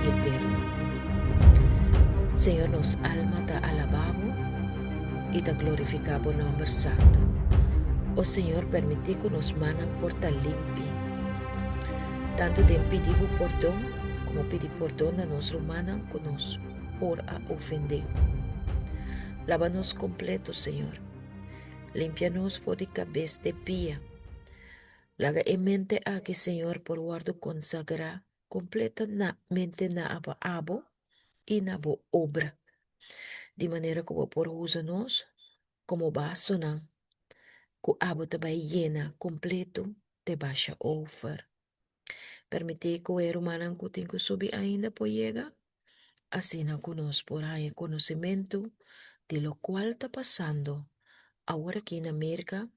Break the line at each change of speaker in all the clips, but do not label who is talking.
i eterno. Señor, nos alma ta alabá bo i ta glorifiká bo nòmber santu. O Señor, permití ku nos mannan por ta limpi, tantu den pidi bo pordon komo pidi pordon na nos rumannan ku nos por a ofendé. Laba nos kompleto, Señor. Limpia nos for di kabes te pia. Laga e mente aki, Señor, por wòrdu konsagrá kompletamente na abo i na bo obra, di manera ku bo por usa nos komo basonan ku abo ta bai yena kompleto te basha ofer. Permití ku e rumannan ku tin ku subi ainda por yega, asina ku nos por haña konosementu di lokual ta pasando awor aki na Merka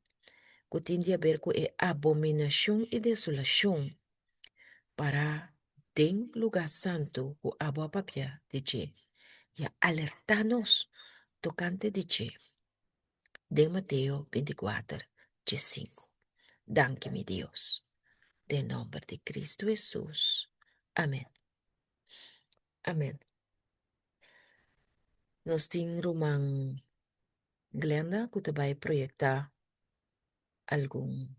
ku tin di haber ku e abominashon i desolashon pará den lugá santu ku abo a papia di dje i a alertá nos tokante di dje den Mateo 24, 15. Danki, mi Dios. Den nòmber di Kristu Hesus. Amèn. Amèn. Nos tin ruman Glenda ku ta bai proyektá algun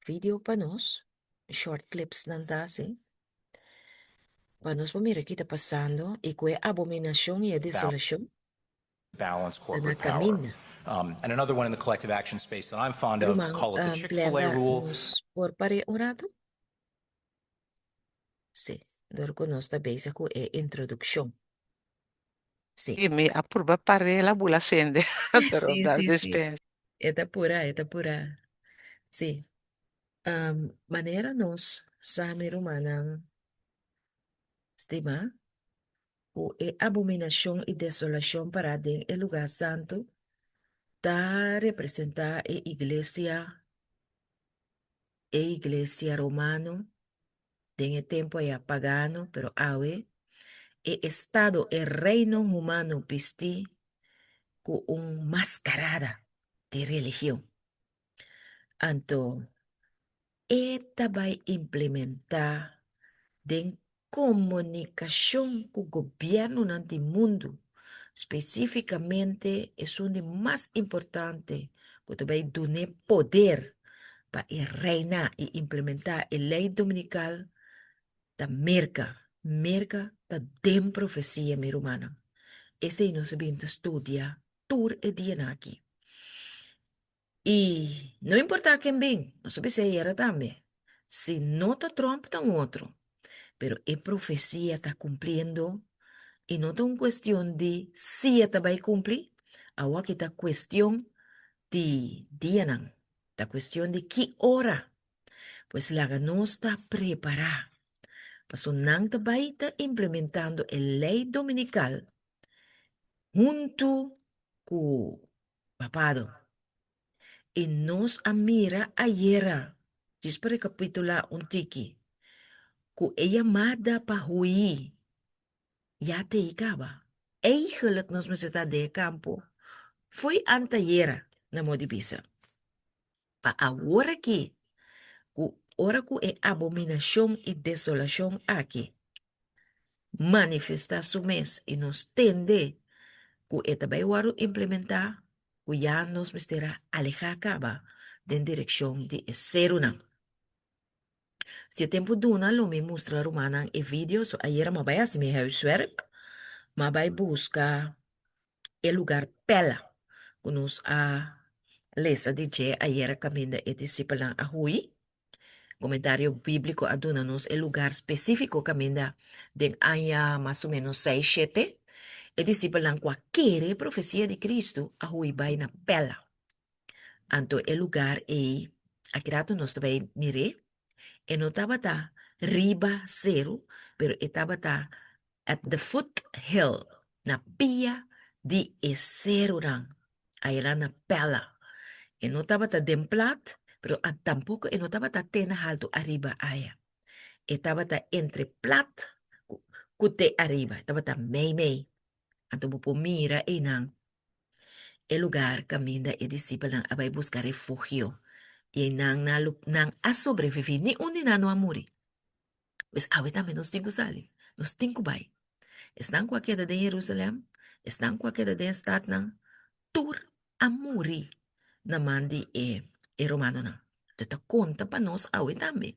video pa nos, short clips nan ta hasi, pa nos por mira ki ta pasando i ku e abominashon i e desolashon
balance
ta na
corporate power.
kaminda.
And another one in the collective action space that I'm fond of,
Ruman
call it the Chick-fil-A
Glenda,
rule.
nos por par'é un ratu? Sí, dor ku nos ta bezig ku e introdukshon. Sí.
I mi a purba par'é la bula sende, pero
Sí,
da
sí, sí.
dispensa.
E ta purá, e ta purá. Sí. Manera nos sa, mi rumannan stimá, ku e abominashon i desolashon pará den e lugá santu ta representá e iglesia, e iglesia romano den e tempu aya pagano, pero awe e estado, e reino humano bistí ku un maskarada di religion. Anto e ta bai implementá den komunikashon ku gobièrnunan di mundu, spesífikamente esun di mas importante ku ta bai dun'é poder pa e reina i implementá e lei dominikal ta Merka. Merka ta den profesia, mi rumannan. Esei nos a bin ta studia tur e dianan aki. I no importá ken bin, nos a bisa ayera tambe, si no ta Trump ta un otro. Pero e profesia ta kumpliendo i no ta un kuestion di si e ta bai kumpli, awor aki ta kuestion di dianan, ta kuestion di ki ora. Pues laga nos ta prepará, pasobra nan ta bai ta implementando e lei dominikal huntu ku Papado. I nos a mira ayera, djis pa rekapitulá un tiki, ku e yamada pa huí ya te i kaba. Eigenlijk nos mester ta den e kampo fo'i antayera, na modo di bisa. Pa awor aki, ku ora ku e abominashon i desolashon aki manifestá su mes i nos tende ku e ta bai wòrdu implementá, ku ya nos mester a alehá kaba den direkshon di e serunan. Si e tempu duna lo mi mustra rumannan e video, so ayera mi a bai hasi mi huiswerk, mi a bai buska e lugar Pella ku nos a lesa di dje ayera kaminda e disipelnan a hui. Komentario bíbliko a duna nos e lugar spesífiko kaminda den aña mas o ménos seis shete e disipelnan ku a kere e profesia di Kristu a hui bai na Pella. Anto e lugar ei, aki rato nos ta bai mir'é, e no tabata riba seru, pero e tabata at the foot hill, na pia di e serunan, ayanan na Pella. E no tabata den plat, pero tampoko e no tabata te na haltu ariba aya. E tabata entre plat ku te ariba, e tabata meimei. Anto bo por mira einan e lugar kaminda e disipelnan a bai buska refugio, i einan nan a sobreviví, ni un di nan no a muri. Pues awe tambe nos tin ku sali, nos tin ku bai. Esnan ku a keda den Jerusalèm, esnan ku a keda den e statnan, tur a muri na man di e e romanonan. Anto ta konta pa nos awe tambe.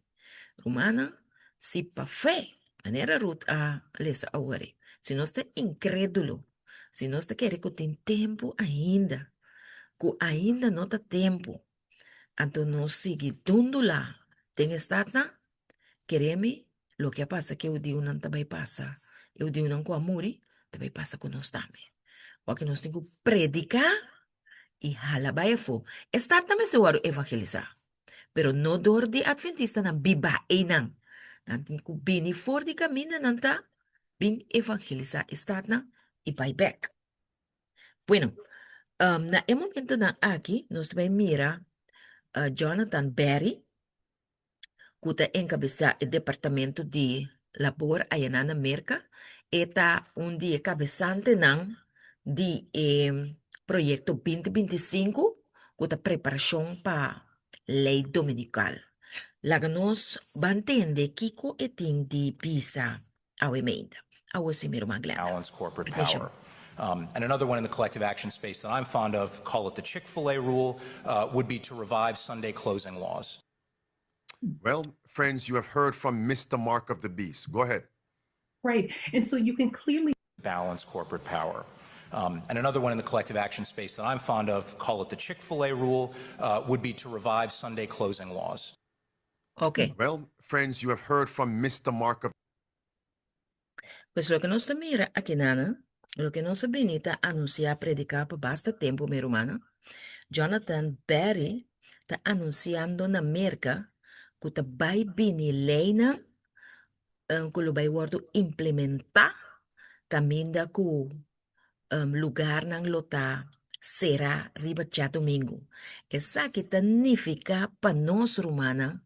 Rumannan, si pa fe, manera Ruth a lesa awor, si nos ta inkrédulo, si nos ta kere ku tin tempu ainda, ku ainda no ta tempu, anto nos sigui dundulá den e statnan, kere mi loke a pasa ku e hudiunan ta bai pasa, e hudiunan ku a muri ta bai pasa ku nos tambe. Wak nos tin ku prediká i hala bai afó. E statnan mester wòrdu evangelisá, pero no dor di atventistanan bibá einan. Nan tin ku bini for di kaminda nan ta bin evangelisá e statnan i bai bèk. Bueno, na e momentonan aki nos ta bai mira Jonathan Berry ku ta enkabesá e departamento di labor ayanan na Merka. E ta un di e kabesantenan di e proyekto 2025 ku ta preparashon pa lei dominikal. Laga nos ban tende kiko e tin di bisa awe meinta. Awo si mi ruman Glenda.
Balance corporate
Atenshon.
power. And another one in the collective action space that I'm fond of, call it the Chick-fil-A rule, would be to revive Sunday closing laws.
Well, friends, you have heard from Mr. Mark of the Beast. Go ahead.
Right. And so you can clearly
balance corporate power. And another one in the collective action space that I'm fond of, call it the Chick-fil-A rule, would be to revive Sunday closing laws.
Ok.
Well, friends, you have heard from Mr. Mark of
Pues loke nos ta mira akinana, loke nos a bini ta anunsiá, prediká pa basta tempu, mi rumannan, Jonathan Berry ta anunsiando na Merka ku ta bai bini leinan ku lo bai wòrdu implementá kaminda ku lugarnan lo ta será riba djadumingu. Esaki ta nifiká pa nos rumannan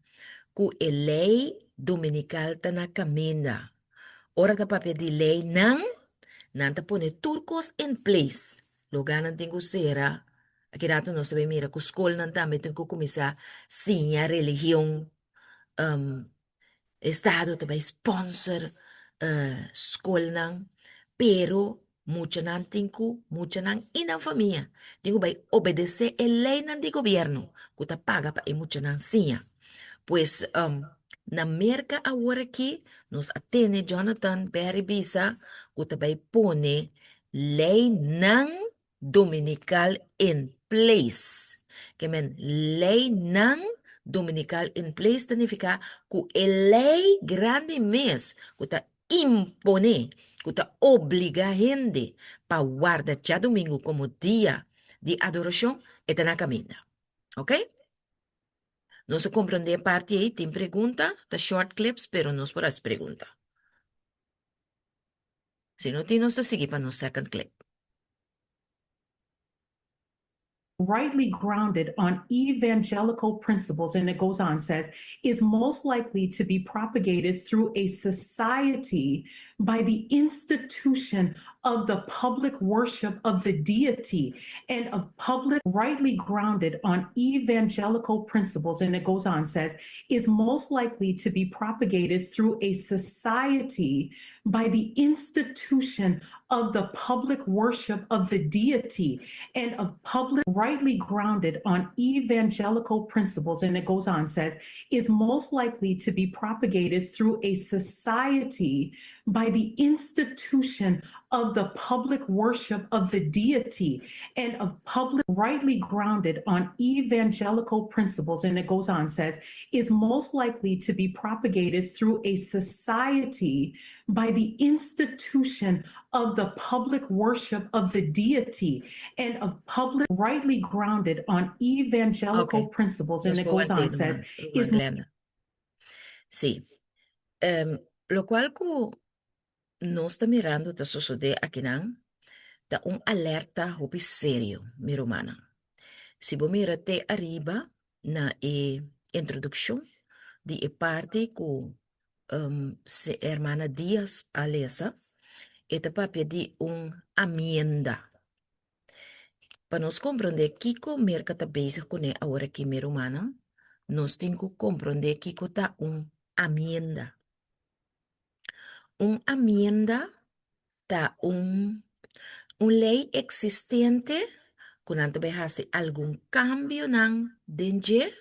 ku e lei dominikal ta na kaminda. Ora ta papia di leinan, nan ta pone tur kos in place. Lugarnan tin ku sera. Aki rato nos ta bai mira ku skolnan tambe tin ku kuminsá siña religion. Estado ta bai sponsor skolnan, pero muchanan tin ku, muchanan i nan famia tin ku bai obedesé e leinan di gobièrnu ku ta paga pa e muchanan siña. Pues na Merka awor aki nos a tene Jonathan Berry bisa ku ta bai pone leinan Dominikal in place. Ke men leinan dominikal in place ta nifiká ku e lei grandi mes ku ta imponé, ku ta obligá hende pa warda djadumingu komo dia di adorashon, e ta na kaminda. Oke? Nos a komprondé e parti ei? Tin pregunta? Ta short clips, pero nos por hasi pregunta. Si no tin nos ta sigui pa nos second clip.
Rightly grounded on evangelical principles, and it goes on, says, is most likely to be propagated through a society by the institution of the public worship of the deity and of public rightly grounded on evangelical principles, and it goes on, says, is most likely to be propagated through a society by the institution of the public worship of the deity and of public rightly grounded on evangelical principles, and it goes on, says, is most likely to be propagated through a society by the institution of the public worship of the deity and of public rightly grounded on evangelical principles, and it goes on, says, is most likely to be propagated through a society by the institution of the public worship of the deity and of public rightly grounded on evangelical
Ok.
principles, and
Nos
it
por
goes on,
want'é,
says,
ruman,
is
ruman Glenda. Sí. Lokual ku nos ta mirando ta sosodé akinan ta un alerta hopi serio, mi rumannan. Si bo mira te ariba na e introdukshon di e parti ku hermana Diaz a lesa, e ta papia di un amienda. Pa nos komprondé kiko Merka ta bezig kuné aworakí, mi rumannan, nos tin ku komprondé kiko ta un amienda. Un amienda ta un un lei eksistente ku nan ta bai hasi algun kambionan den dje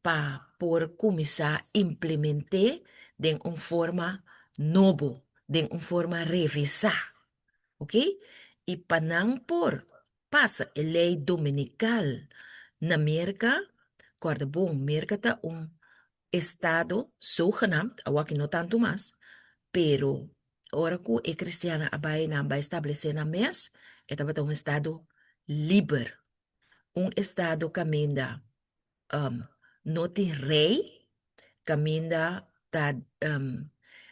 pa por kuminsá implement'é den un forma nobo, den un forma revisá, oke. I pa nan por pasa e lei dominikal na Merka, kòrda bon, Merka ta un estado zogenaamd, awor aki no tantu mas, pero ora ku e kristiannan a bai nan bai establesé nan mes, e tabata un estado liber, un estado kaminda no tin rei, kaminda ta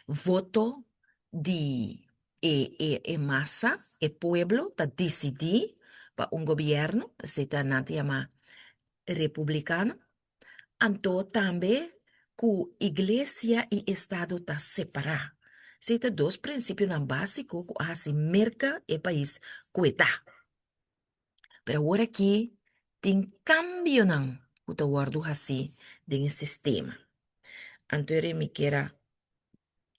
voto di e e e masa, e pueblo ta disidí pa un gobièrnu, esei ta nan ta yama republikano. Anto tambe ku iglesia i estado ta separá. Esei ta dos prinsipionan básiko ku a hasi Merka e pais ku e ta. Pero awor aki tin kambionan ku ta wòrdu hasí den e sistema. Anto eri mi kier a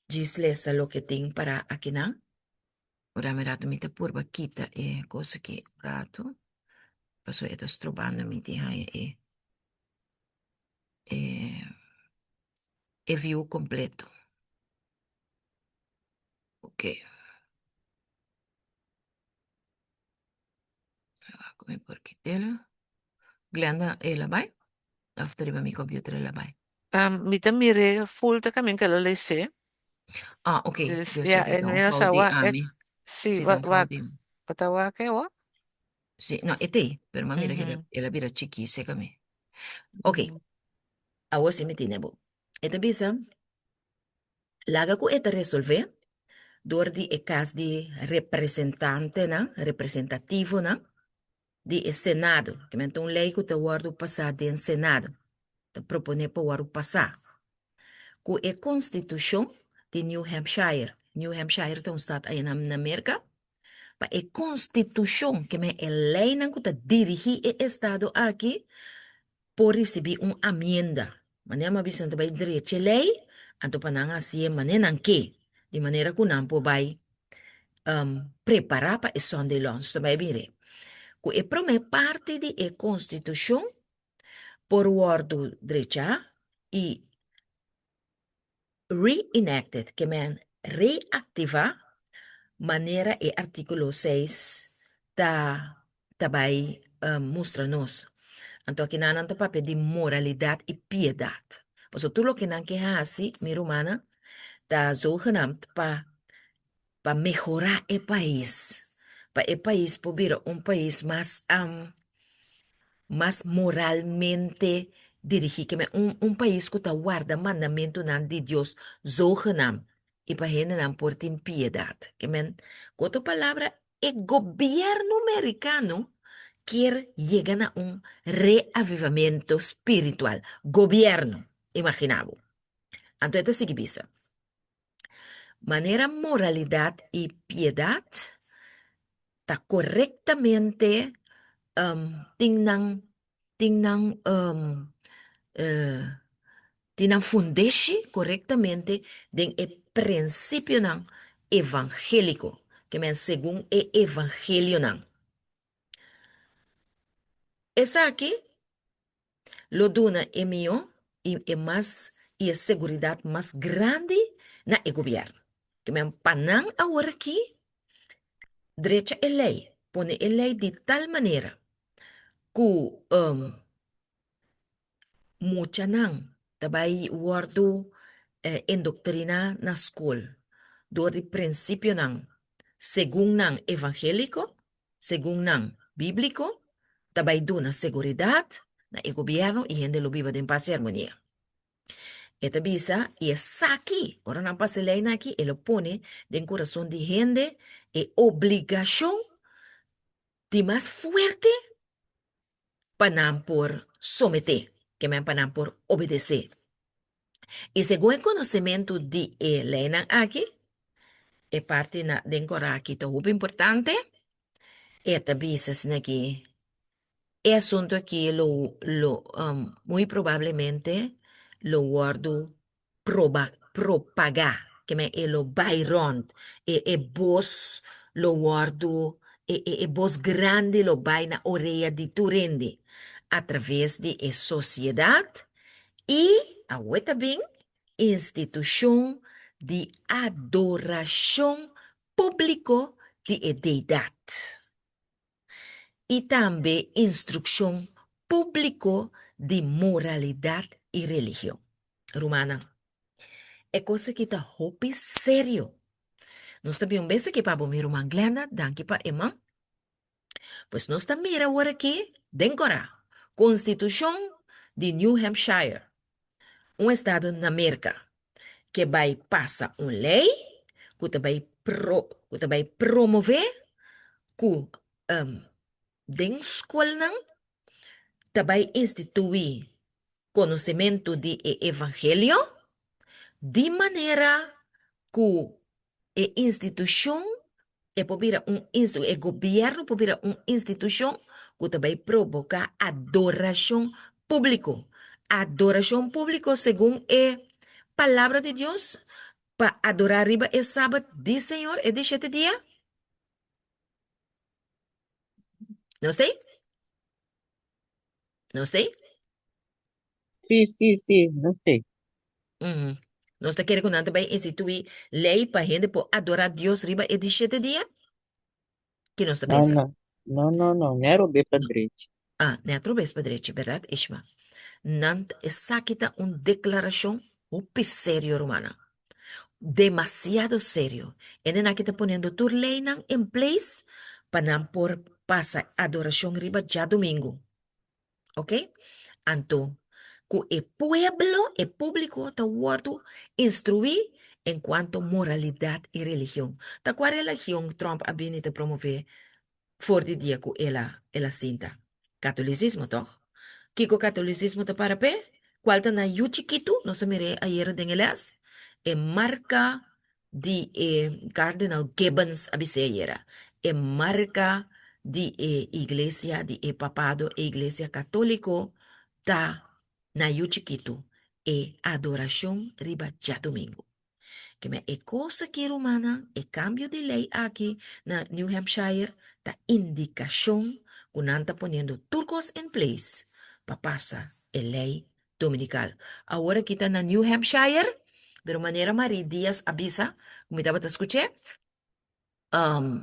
djis lesa loke tin pará akinan. Ora mi rato mi ta purba kita e kos aki un rato, pasobra e ta strobando mi di haña e e e view kompleto. Oké. Wak mi por kit'el. Glenda el a bai? Òf ta riba mi computer el a bai?
Mi ta mir'é full ta kaminda ku el a les'é.
Ah, ok.
Dus,
Dus
ja,
e
en
ta un
mi no
fout
sa
di
wak. E,
ami.
sí,
Sí, ta
wak,
un fout
wak.
di mi.
Bo ta wak e awor?
Sí, no, e t'ei, pero mi a mira ku
Mhm.
el a bira chikí serka mi. Ok, awor sí mi tene bo. E ta bisa, Laga ku e ta resolvé dor di e kas di representantenan, representativonan, di e Senado. Ke men ta un lei ku ta wòrdu pasá den Senado, ta proponé pa wòrdu pasá. Ku e konstitushon di New Hampshire, New Hampshire ta un stat aya na Merka, pa e konstitushon, ke men e leinan ku ta dirigí e estado aki, por risibí un amienda. Manera mi a bisa nan ta bai drecha e lei, anto pa nan hasié manera nan ke, di manera ku nan por bai prepará pa e Sunday law. Nos ta bai bira ku e promé parti di e konstitushon por wòrdu drechá i Re-enacted ke men reaktivá manera e artíkulo seis ta ta bai mustra nos. Anto akinan nan ta papia di moralidat i piedat. Pasobra tur loke nan ke hasi, mi rumannan, ta zogenaamd pa pa mehorá e pais, pa e pais por bira un pais mas mas moralmente dirigí, ke men un un pais ku ta warda mandamentunan di Dios zogenaam i pa hendenan por tin piedat. Ke men, ku otro palabra, e gobièrnu merikano kier yega na un reavivamento spiritual. Gobièrnu! Imaginá bo. Anto e ta sigui bisa. Manera moralidad i piedad ta korektamente tin nan tin nan tin nan fundeshi korektamente den e prinsipionan evangéliko, ke men segun e evangelionan. Esaki lo duna e mihó i e mas i e seguridat mas grandi na e gobièrnu. Ke men pa nan aworakí drecha e lei, pone e lei di tal manera ku muchanan ta bai wòrdu endoktriná na skol dor di prinsipionan segun nan evangéliko, Segun nan bíbliko, ta bai duna seguridat na e gobièrnu i hende lo biba den pas i armonia. E ta bisa, i esaki, ora nan pasa e leinan aki, e lo pone den kurason di hende e obligashon di mas fuerte pa nan por someté, ke men pa nan por obedesé. I segun e konosementu di e leinan aki, e parti na den Korá aki ta hopi importante, e ta bisa asina ki e asuntu aki lo lo muy probablemente lo wòrdu proba propagá. Ke men e lo bai rònt, e e bos lo wòrdu, e e e bos grandi lo bai na orea di tur hende atraves di e sosiedat i awe ta bin institushon di adorashon públiko di e deidat i tambe instrukshon públiko di moralidat i religion. Rumannan, e kos aki ta hopi serio. Nos ta bin un bes aki pa bo, mi ruman Glenda, danki pa e man. Pues nos ta mira awor aki den Korá, Konstitushon di New Hampshire, un estado na Merka, ke bai pasa un lei ku ta bai pro ku ta bai promové ku den skolnan ta bai instituí konosementu di e evangelio di manera ku e institushon e por bira un instu e gobièrnu por bira un institushon ku ta bai proboká adorashon públiko. Adorashon públiko segun e Palabra di Dios pa adorá riba e sabat di Señor e di shete dia. Nos t'ei? Nos t'ei?
Sí, sí, sí, nos t'ei.
Mm. Nos ta kere ku nan ta bai instituí lei pa hende por adorá Dios riba e di shete dia? Ki nos ta
No,
pensa?
no, no, no, no, ne robes pa drechi.
Ah, ne atrobes pa drechi, bèrdat, Ishma? Nan ta, esaki ta un deklarashon hopi serio, rumannan. Demasiado serio. Hendenan aki ta poniendo tur leinan en place pa nan por pasa adorashon riba djadumingu. Ok? Anto, ku e pueblo, e públiko ta wòrdu instruí en kuanto moralidat i religion. Ta kua religion Trump a bini ta promové for di dia ku el a el a sinta? Katolisismo, tòg? Kiko katolisismo ta para p'e? Kual ta nan yu chikitu? Nos a mir'é ayera den e lès. E marka di e Cardinal Gibbons a bis'é ayera, e marka di e iglesia di e papado, e iglesia katóliko, ta na yu chikitu, e adorashon riba djadumingu. Keme e kos aki, rumannan, e kambio di lei aki na New Hampshire ta indikashon ku nan ta poniendo tur kos in place pa pasa e lei Dominical. Awor aki ta na New Hampshire, pero manera Marie Diaz a bisa, ku mi tabata skuch'é, um,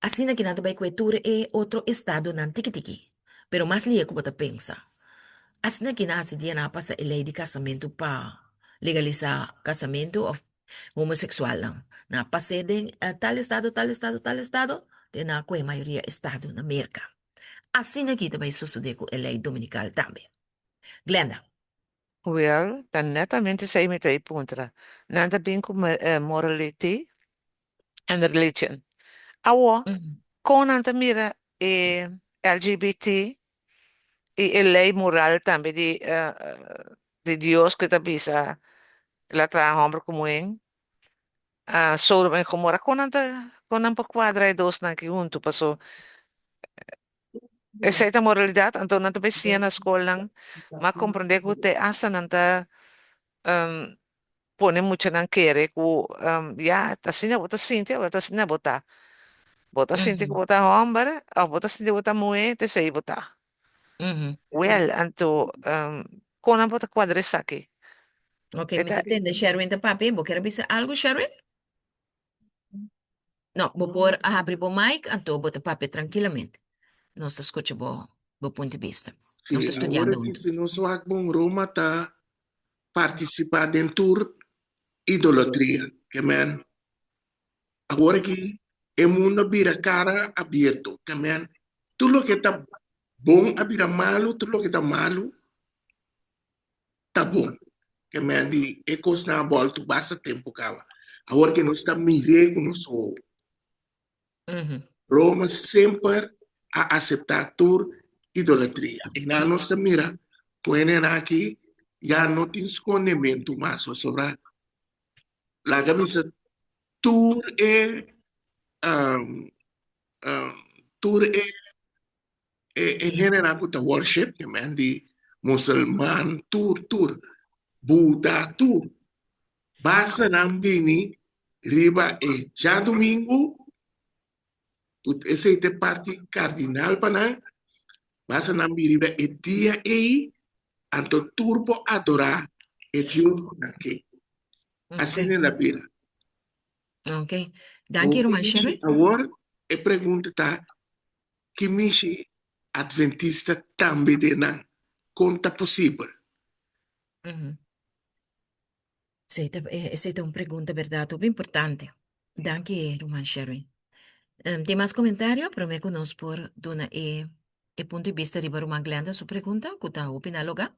asina ki nan ta bai kue tur e otro estadonan tiki tiki, pero mas lihe ku bo ta pensa. Asina ki nan hasi dia nan a pasa e lei di kasamentu pa legalisá kasamentu òf homoseksualnan. Nan a pas'é den tal estado, tal estado, tal estado, te nan a kue mayoria estado na Merka. Asina ki ta bai sosodé ku e lei dominikal tambe. Glenda.
Wel, ta netamente esei mi ta e puntra. Nan ta bin ku morality and religion. Awor, kon nan ta mira e LGBT i e lei moral tambe di di Dios ku ta bisa el a traha hòmber ku muhé? Sodoma i Gomorra, kon nan ta kon nan por kuadra e dosnan aki huntu? Paso esei ta moralidat, anto nan ta bai siña na skolnan, m'a komprondé ku te asta nan ta pone muchanan kere ku ya ta asina bo ta sinti òf ta asina bo ta. Bo ta sinti ku bo ta hòmber òf bo ta sinti ku bo ta muhé, ta esei bo ta. Wèl, anto kon nan por ta kuadra esaki?
Ok, mi ta tende Sherwin ta papia. Bo kier a bisa algu, Sherwin? No, bo por a habri bo mic, anto bo ta papia trankilamente. Nos ta skucha bo bo punto di bista. Nos ta
Sí, awor
studiando
aki
huntu.
si nos wak bon Roma ta partisipá den tur idolatria. Ke men awor aki e mundo a bira kara abierto. Ke men tur loke ta bon a bira malu, tur loke ta malu ta bon. Ke men di e kosnan a bòltu basta tempu kaba. Awor ke nos ta mir'é ku nos oho. Roma semper a aseptá tur idolatria. I nan nos ta mira ku hendenan aki ya no tin skondementu mas pasobra laga bisa tur e tur e E hendenan ku ta worship, ke men di musulman, tur, tur, Buda, tur. Basta nan bini riba e djadumingu, ku esei ta e parti kardinal pa nan, basta nan bini riba e dia ei, anto tur por adorá e Dios ku nan ke. Asina el a bira.
Ok. Danki, ruman Sherry.
Awor e pregunta ta, ki mishi adventista tambe den nan? Kon ta posibel?
Esei ta, esei ta un pregunta berdad hopi importante. Danki, ruman Sherwin. Tin mas comentario? Prome cu nos por duna e e punto di bista riba ruman Glenda su pregunta cu ta hopi na loga.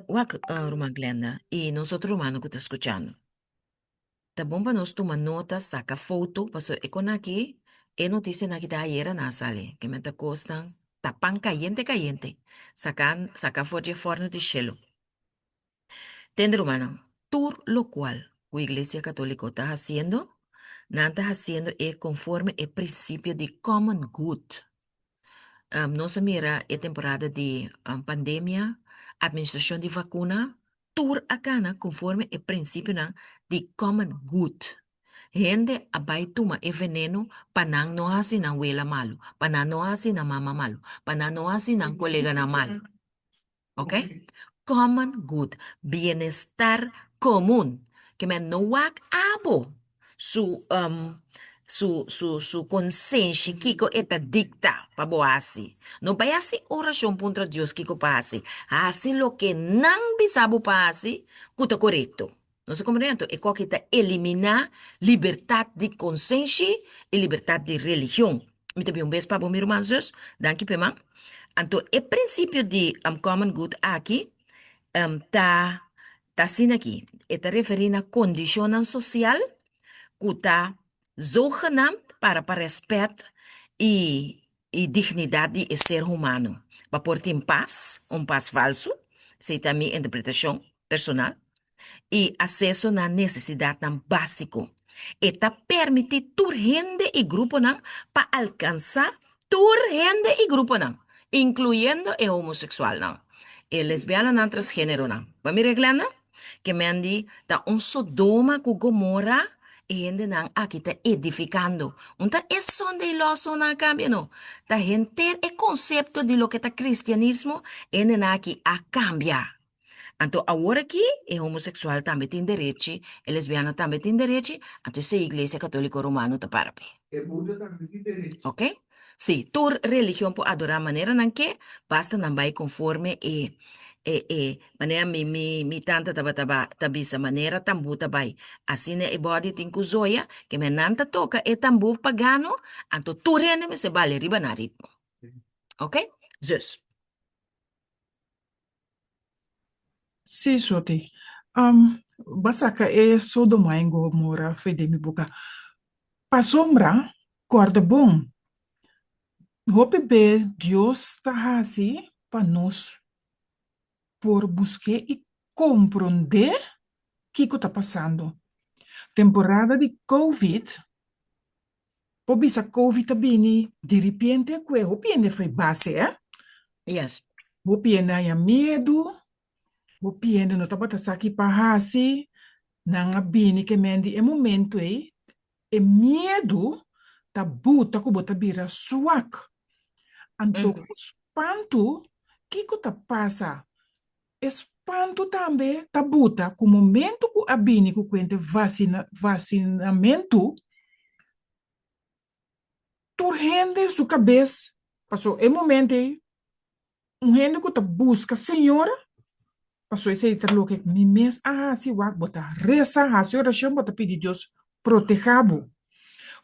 Wak, ruman Glenda y nos otro rumannan cu ta scuchando. Ta bon pa nos tuma nota, saka foto, pasobra e kon aki, e notisianan aki ta ayera nan a sali, ke men ta kosnan ta pan kayente kayente, saka saka for di e fòrnu di shelu. Tende rumannan, tur lokual ku Iglesia Katoliko ta hasiendo, nan ta hasiendo e konforme e prinsipio di common good. Nos a mira e temporada di pandemia, administracion di vacuna, tur a cana conforme e principionan di common good. Hende a bay tuma e veneno pa nan no haci nan wela malu, pa nan no haci nan mama malu, pa nan no haci nan coleganan malu. Ok? Common good, bienestar comun. Ke men no wak abo su um, su su su konsenshi kiko e ta dikta pa bo hasi. No bai hasi orashon puntra Dios kiko pa hasi. Hasi loke nan bisa bo pa hasi ku ta korekto. Nos a komprendé anto e koki ta eliminá libertat di konsenshi i libertat di religion. Mi ta bin un bes pa bo mi ruman zus, danki p'e man. Anto e prinsipio di common good aki ta ta asina aki, e ta referí na kondishonnan sosial ku ta zogenaamd para pa rèspèt i i dignidat di e ser humano pa por tin pas, un pas falsu, esei ta mi interpretashon personal, i aseso na nesesidatnan básiko. E ta permití tur hende i gruponan pa alkansá tur hende i gruponan, inkluyendo e homoseksualnan, e lesbiananan, transgéneronan. Bo a mira e Glenda? Ke men di ta un Sodoma ku Gomora e hendenan aki ta edifikando. Un ta e Sunday law so nan a kambia no. Ta henter e konsepto di loke ta kristianismo e hendenan aki a kambia. Anto awor aki e homoseksual tambe tin derechi, e lesbiana tambe tin derechi, anto esei Iglesia Katoliko Romano ta para p'e.
E Buda tambe tin derechi.
Ok? Sí, tur religion por adorá manera nan ke, basta nan bai konforme e e e manera mi mi mi tanta tabata ba ta bisa manera tambú ta bai. Asina e bòdi tin ku zoya, ke men nan ta toka e tambú pagano, anto tur hende mester bale riba nan ritmo. Ok? Zus.
Sí, Shoti. Bo a saka e Sodoma en Gomora fo'i den mi boka. Pasobra, kòrda bon, hopi be Dios ta hasi pa nos por busk'é i komprondé kiko ta pasando. Temporada di Covid, Bo bisa Covid ta bini diripiente ku e hopi hende foi base eh.
Yes.
Hopi hende haña miedu, hopi hende no tabata sa ki pa hasi, nan a bini ke men di e momento ei e miedu ta buta ku bo ta bira swak. Anto ku spantu kiko ta pasa? E spantu tambe ta buta ku momentu ku a bini ku kuente vasinamentu, tur hende su kabes, pasobra e momento ei un hende ku ta buska Señor, pasobra esei ta loke mi mes a hasi, wak bo ta resa, hasi orashon, bo ta pidi Dios proteha bo,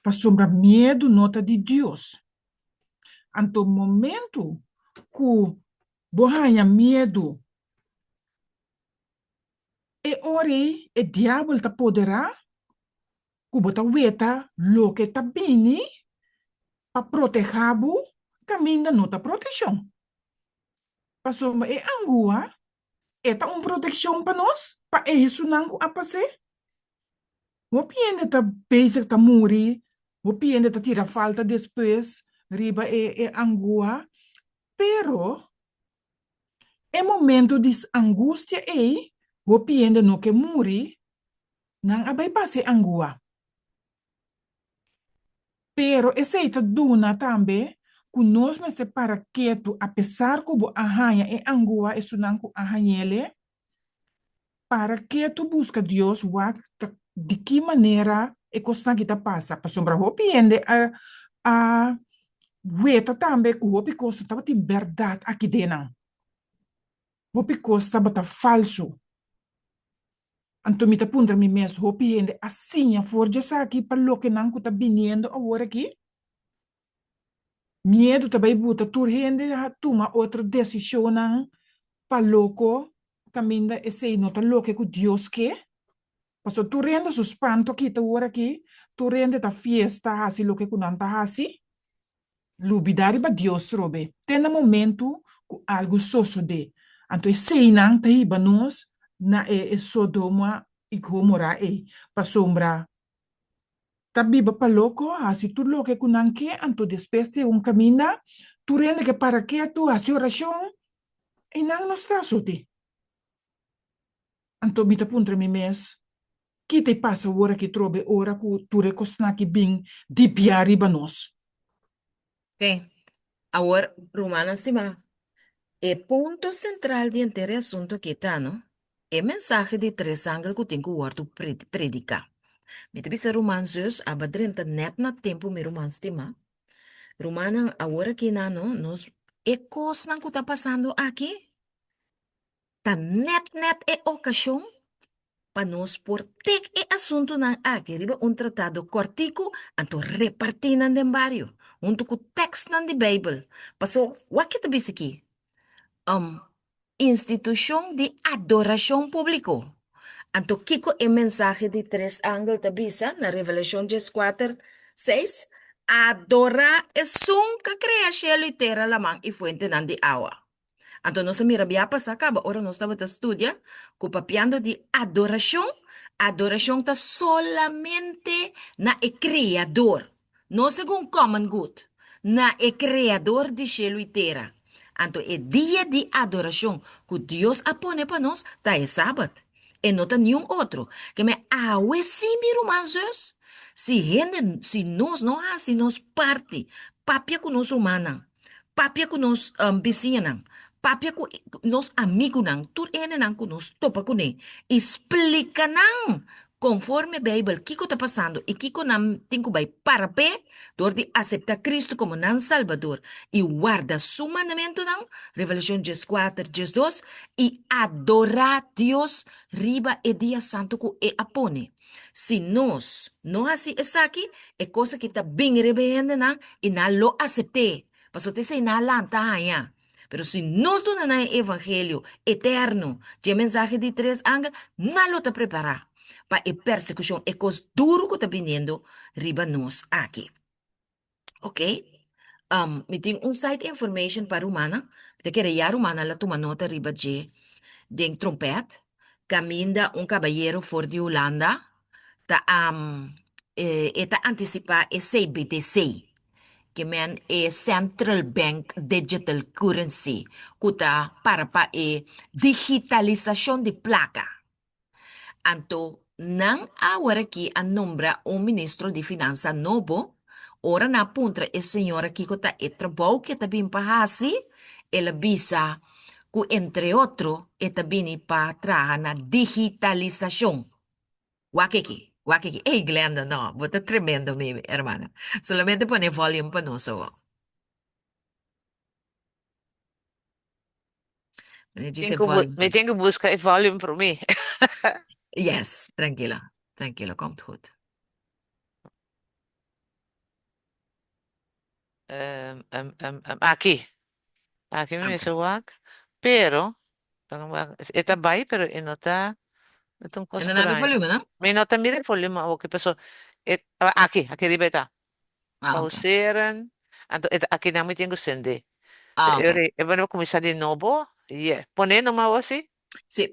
pasobra miedu no ta di Dios. Anto momentu ku Bo haña miedu. E ora ei e diabel ta poderá ku bo ta weta loke ta bini pa protehá bo kaminda no ta protekshon. Pasobra e angua e ta un protekshon pa nos, pa e Hesunan ku a pas'é. Hopi hende ta bezig ta muri, hopi hende ta tira falta despues riba e angua, Pero, E momento di angustia ei, hopi hende no ke muri, nan a bai pasa e angua. Pero esei ta duna tambe ku nos mester para ketu apesar ku bo a haña e angua esunnan ku a hañ'ele, para ketu buska Dios wak ta di ki manera e kosnan aki ta pasa. Pasobra hopi hende a a weta tambe ku hopi kos no tabatin bèrdat aki den nan. Hopi kos tabata falsu. Anto mi ta puntra mi mes, hopi hende a siña for djesaki pa loke nan ku ta biniendo awor aki? Miedu ta bai buta tur hende a tuma otro desishonnan pa loko kaminda esei no ta loke ku Dios ke? Pasobra tur hende su spantu a kita awor aki, tur hende ta fiesta hasi loke ku nan ta hasi. Lubidá riba Dios trobe te na momentu ku algu sosodé. Anto eseinan ta hiba nos na e Sodoma i Gomora ei, pasobra ta biba pa loko, hasi tur loke ku nan ke, anto despues di un kaminda tur hende ke para ketu, hasi orashon, einan nos ta asoti. Anto mi ta puntra mi mes, Ki ta e pasa ora ki trobe ora ku tur e kosnan aki bin dibia riba nos?
Oké, awor, rumannan stimá, e punto sentral di henter e asuntu aki ta, no, e mensahe di tres angel ku tin ku wòrdu prediká. Mi ta bisa ruman zus, aba drenta nèt na tempu, mi ruman stimá. Rumannan, awor aki nan, no, nos, e kosnan ku ta pasando aki, Ta nèt nèt e okashon pa nos por tek e asuntunan aki riba un tratado kòrtiku anto repartí nan den bario huntu ku tèkstnan di Beibel. Pasó, wak ke ta bisa aki? Institushon di adorashon públiko. Anto kiko e mensahe di tres angel ta bisa na Revelashon dieskuater, seis? Adorá esun ku a krea shelu i tera, laman i fuentenan di awa. Anto nos a mira bia pasá kaba ora nos tabata studia ku papiando di adorashon, adorashon ta solamente na e Kreador, no segun common good, na e Kreador di shelu i tera. Anto e dia di adorashon ku Dios a pone pa nos ta e Sabat, e no ta niun otro. Ke men awe sí mi ruman zus, si hende, si nos no hasi nos parti papia ku nos rumannan, Papia ku nos bisiñanan, papia ku nos amigunan, tur e hendenan ku nos topa kuné i splika nan konforme Beibel kiko ta pasando i kiko nan tin ku bai para p'e dor di aseptá Kristu komo nan Salbador i warda su mandamentunan, Revelashon dieskuater, diesdos, i adorá Dios riba e dia santu ku e a pone. Si nos no hasi esaki, e kos aki ta bin riba e hendenan i nan lo asept'é, pasobra ta esei nan a lanta haña. Pero si nos duna nan e evangelio eterno dje mensahe di tres angel, nan lo ta prepará pa e persekushon, e kos duru ku ta biniendo riba nos aki. Ok. Um, mi tin un side information pa rumannan. Mi ta kere ya rumannan la tuma nota riba dje den trompet. Kaminda un kabayero for di Hulanda ta um, e, e ta antisipá e CBDC, ke men e Central Bank Digital Currency, ku ta para pa e digitalisashon di plaka. Anto nan aworakí a nombra un ministro di finansa nobo. Ora nan a puntra e señora kiko ta e trabou ku e ta bin pa hasi, el a bisa ku entre otro e ta bini pa traha na digitalisashon. Wak aki, wak aki. Ey Glenda, no, bo ta tremendo mi hermana. Solamente pone volume pa nos awor. Meneer
Tin
dice
ku bu-
volume.
mi tin ku buska e volume por mi.
Yes, tranquilo, tranquilo, komt goed.
Em, em, em, em, aki. Aki mi
Oké.
mester wak. Pero, laga mi wak, e ta bai, pero e no ta, e ta un kos
En dan heb je
straño.
volume, no?
Mi no ta mira e volume awor, paso e, ah, aki, aki riba e ta.
Ah, oké.
Pauseren. Anto e ta aki nan mi tin ku sende.
Ah, oké.
E e bueno kuminsá di nobo. Yeah. Pone numa awor si.
Sí.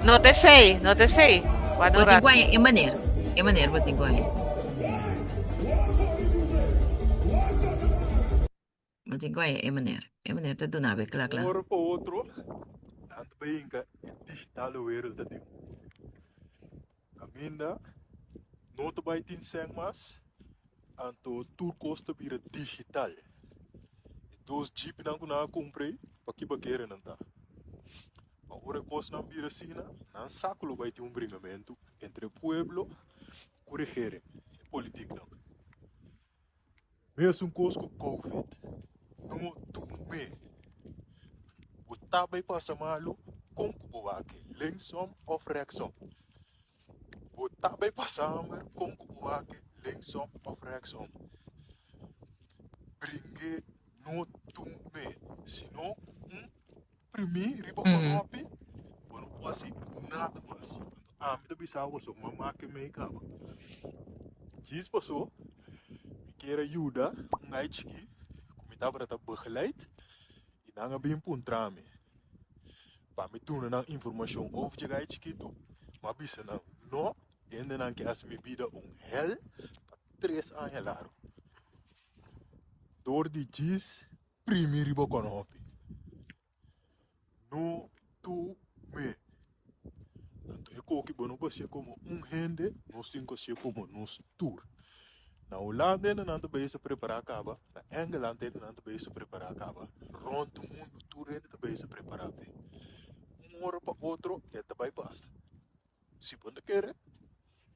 No ta esei, no ta esei. Wak
Bo
un
tin
rato.
ku haña e maner. E maner bo tin ku haña. tin ku haña e meneer. E meneer ta duna bo e kla kla.
Un ora pa otro, nan ta bay hinca e digitale wereld aden. Caminda no ta bay tin cen mas, anto tur cos ta bira digital. E dos jeepnan cu nan a cumpra ey, paki bakere nan ta? Pa ora e cosnan bira asina, nan sa cu lo bay tin un bringamento entre e pueblo cu regering, e politiknan. Mesun kos ku covid, no tum'é. Bo ta bai pasa malu kon ku bo wak linksom òf rèksom. Bo ta bai pasa hamber kon ku bo wak linksom òf rèksom. Bring'é, no tum'é, sino ku un primí riba kònòpi bo no por hasi nada mas. Ami ta bisa boso mama ke mei kaba. Djis paso mi kier a yuda un gai chiki ku mi tabata ta begeleid i nan a bin puntra mi pa mi duna nan informashon over dje gai chikitu. Mi a bisa nan no, hendenan ke hasi mi bida un hel pa tres aña largu. Dor di djis primi riba kònòpi. No tume. Anto e koki bo no por hacié como un hende, nos tin ku hacié como nos tur. Na Hulanda hende nan ta bezig ta prepará kaba, na Engeland hende nan ta bezig ta prepará kaba, rònt mundu tur hende ta bezig ta prepará p'e. Un ora pa otro e ta bai pasa. Si bo no ta kere,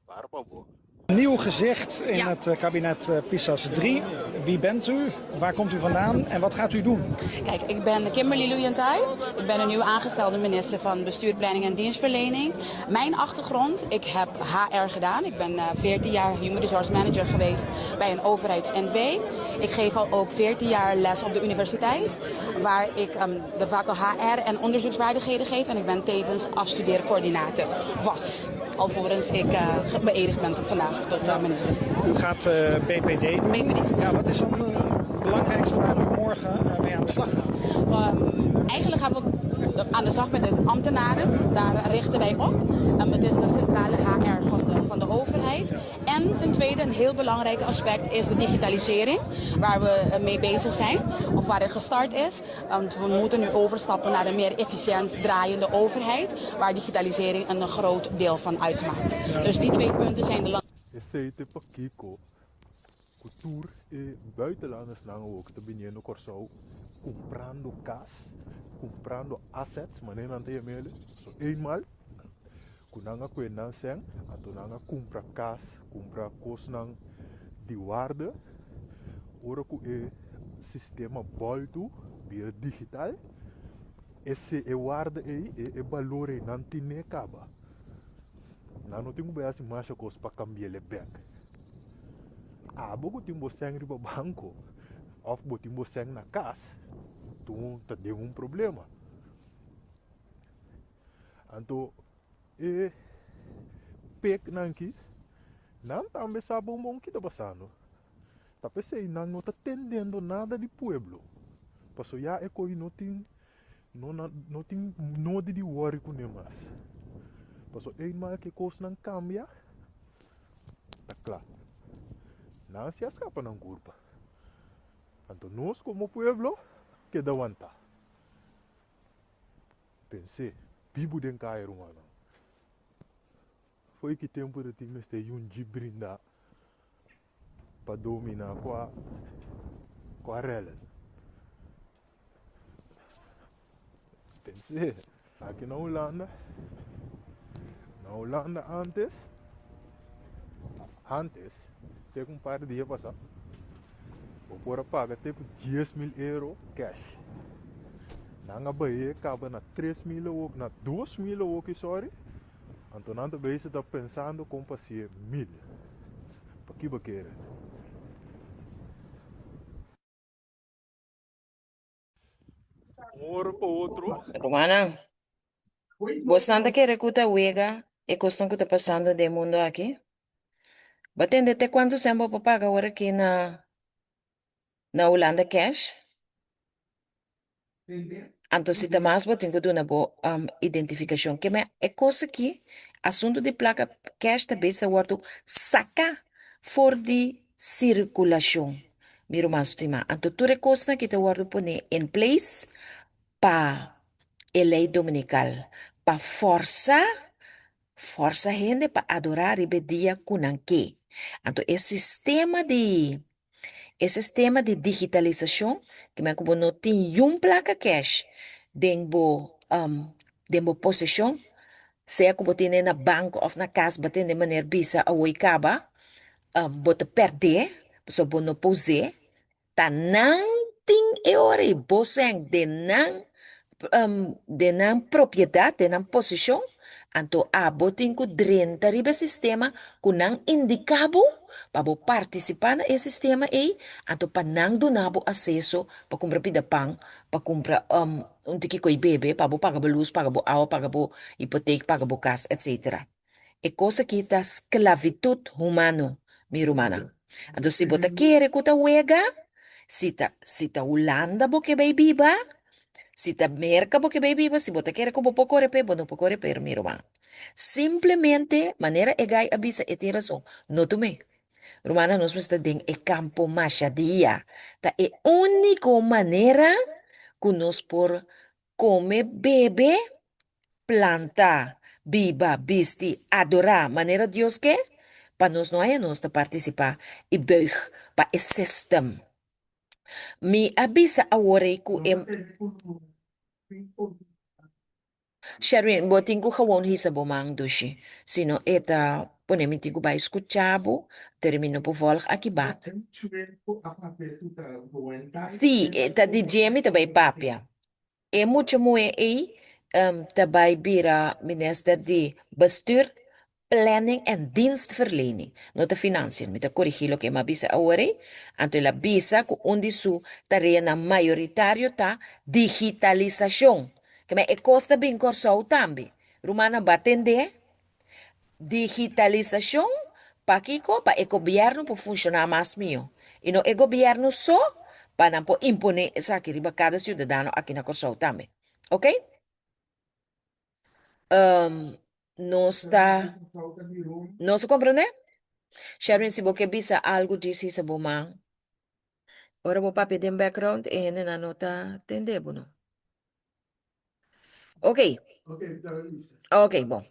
para pa bo.
Nieuw gezicht in het eh, kabinet eh, Pisas 3. Wie bent u? Waar komt u vandaan? En wat gaat u doen?
Kijk, ik ben Kimberly Luyentai. Ik ben een nieuw aangestelde minister van Bestuur, Planning en Dienstverlening. Mijn achtergrond, ik heb HR gedaan. Ik ben 14 eh, jaar Human Resource Manager geweest bij een overheids-NV. Ik geef al ook 14 jaar les op de universiteit, waar ik um, de vakken HR en onderzoeksvaardigheden geef. En ik ben tevens afstudeercoördinator was. Alvorens ik uh, beëdigd ben tot vandaag tot uh, minister.
U gaat uh, BPD doen.
BPD.
Ja, wat is dan het belangrijkste waar u morgen mee aan de slag gaat?
Um, eigenlijk gaan we aan de slag met de ambtenaren. Daar richten wij op. Um, het is de centrale HR van de, van de overheid. En ten tweede, een heel belangrijk aspect is de digitalisering, waar we eh, mee bezig zijn, of waar er gestart is. Want we moeten nu overstappen naar een meer efficiënt draaiende overheid, waar digitalisering een groot deel van uitmaakt. Dus die twee punten zijn de
Esei te pakiko ku tur e buitenlandersnan awor ku ta biniendo Kòrsou kumprando kas, kumprando assets manera nan ta yam'el, so eenmaal ku nan a kue nan sèn anto nan a kumpra kas, kumpra kosnan di waarde, ora ku e sistema bòltu bira digital ese e waarde ei, e balor ei nan tine kaba. Nan no tin ku bai hasi masha kos pa kambi'el e bèk. Abo ku tin bo sèn riba banko òf bo tin bo sèn na kas, tu ta den un problema. Anto e peknan aki, nan tambe sa bon bon ki ta pasando. Ta p'esei nan no ta tendendo nada di pueblo, pasobra ya e koi no tin no no tin nodi di wòri kuné mas. Pasobra eenmaal ku e kosnan kambia, ta kla. Nan si a skapa nan kurpa. Anto nos komo pueblo keda wantá. Pens'é, bibu den kaya rumannan. Fo'i ki tempu ta tin mester yun djip brindá pa dominá kua kua rèlèn? Pens'é, aki na Hulanda, na Hulanda ántes, ántes, te ku un par di dia pasá, bo por a paga te ku 10.000 euro cash. Nan a bai e kaba na 3.000 awor, na 2.000 awor ki sorry. Anto nan ta bezig ta pensando kon pa hacié mil. Paki bo kere? Un ora pa otro.
Rumannan, bosnan ta kere ku ta wega e kosnan ku ta pasando den mundo aki? Bo tende te kuantu sèn bo por paga ora aki na na Hulanda cash? Anto si ta mas bo tin ku duna bo identifikashon. Ke men e kos aki, asuntu di plaka cash ta bes ta wòrdu saka for di sirkulashon. Mi ruman stimá, anto tur e kosnan aki ta wòrdu poné in place pa e lei dominikal, pa fòrsa, fòrsa hende pa adorá riba e dia ku nan ke. Anto e sistema di, e sistema di digitalisashon, ke men ku bo no tin yun plaka kèsh den bo, den bo poseshon, sea ku bo tene na banko òf na kas, bo tende manera bisa awor i kaba, bo ta pèrdè, pasobra bo no por us'é, ta nan tin e ora ei bo sèn den nan den nan propiedat, den nan posishon, anto abo tin ku drenta riba e sistema ku nan indiká bo pa bo partisipá na e sistema ei, anto pa nan duna bo aseso pa kumpra pida pan, pa kumpra un tiki koi bebe, pa bo paga bo lus, paga bo awa, paga bo hipotek, paga bo kas, etsetera. E kos aki ta sklavitut humano, mi rumannan. Anto si bo ta kere ku ta wega, si ta si ta Hulanda bo ke bai biba, si ta Merka bo ke bai biba, si bo ta kere ku bo por kore p'e, bo no por kore p'e, mi ruman. Simplemente, manera e gai a bisa, e tin rason, no tum'é. Rumannan, nos mester den e kampo masha dia. Ta e úniko manera ku nos por Kome, bebe, planta, biba, bisti, adorá manera Dios ke, pa nos no haya nos ta partisipá i buig pa e system. Mi a bisa awor ei ku e. Sherwin, bo tin ku gewoon hisa bo man dushi, sino e ta pone mi tin ku bai skucha bo, pero mi no por volg aki banda. Sí, e ta di dje mi ta bai papia. E mucha muhé ei ta bai bira minister di Bestuur, Planning en Dienstverlening, no ta Financiën. Mi ta korigí loke mi a bisa awor ei. Anto el a bisa ku un di su tareanan mayoritario ta digitalisashon. Keme e kos ta bin Kòrsou tambe. Rumannan bo a tendé? Digitalisashon, pakiko? Pa e gobièrnu por funshoná mas mihó. I no e gobièrnu so, pa nan por imponé esaki riba kada siudadano aki na Kòrsou tambe. Oké? Nos ta, nos a komprendé? Sherwin, si bo ke bisa algu djis hisa bo man. Ora bo papia den background, e hendenan no ta tende bo no. Ok. Ok, bon.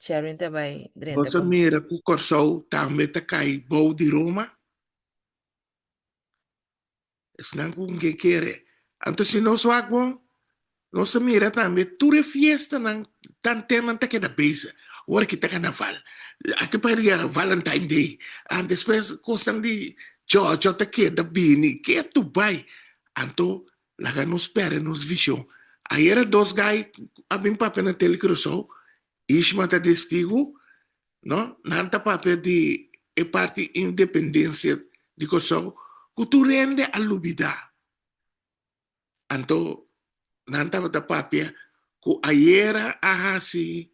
Sherwin ta bai drenta
Nos a
bon.
mira ku Kòrsou tambe ta kai bou di Roma. Esnan ku ke kere. Anto si nos wak bon, nos a mira tambe tur e fiestanan tanten nan ta keda bezig. Ora ki ta karnaval, aki pa dia Valentine Day, despues kosnan di chocho ta keda bini, ketu bai. Anto Laga nos perde nos vision. Ayera dos guy a bin papia na Tele Curaçao, Ishma ta testigo, no? Nan ta papia di e parti independencia di Curaçao cu tur hende a lubida. Anto nan tabata papia cu ayera a haci,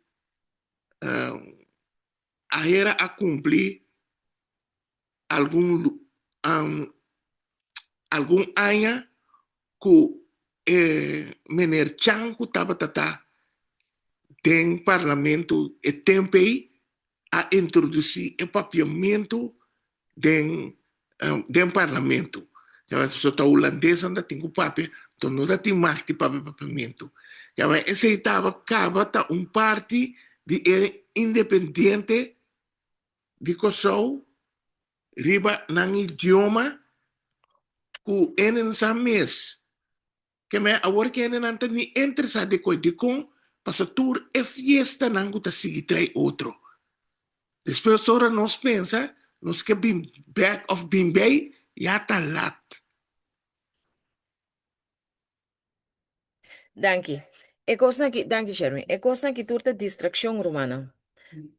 ayera a cumpli algun algun aña ku e meneer Chan ku tabata ta den parlamento e tempo ei a introdusí e papiamentu den den parlamento. Pasobra ta hulandes nan ta tin ku papia, enton no ta tin mag di papia papiamentu. Esei taba kaba ta un parti di e independiente di Kòrsou riba nan idioma ku hende sa mes. Ke me awor ke hendenan ta ni interesá den koi dikon pasobra tur e fiestanan ku ta sigui trae otro. Despues ora nos pensa nos ke bin bèk òf bin bei ya ta lat.
Danki. E kosnan aki, danki Sherwin. E kosnan aki tur ta distrakshon, rumannan.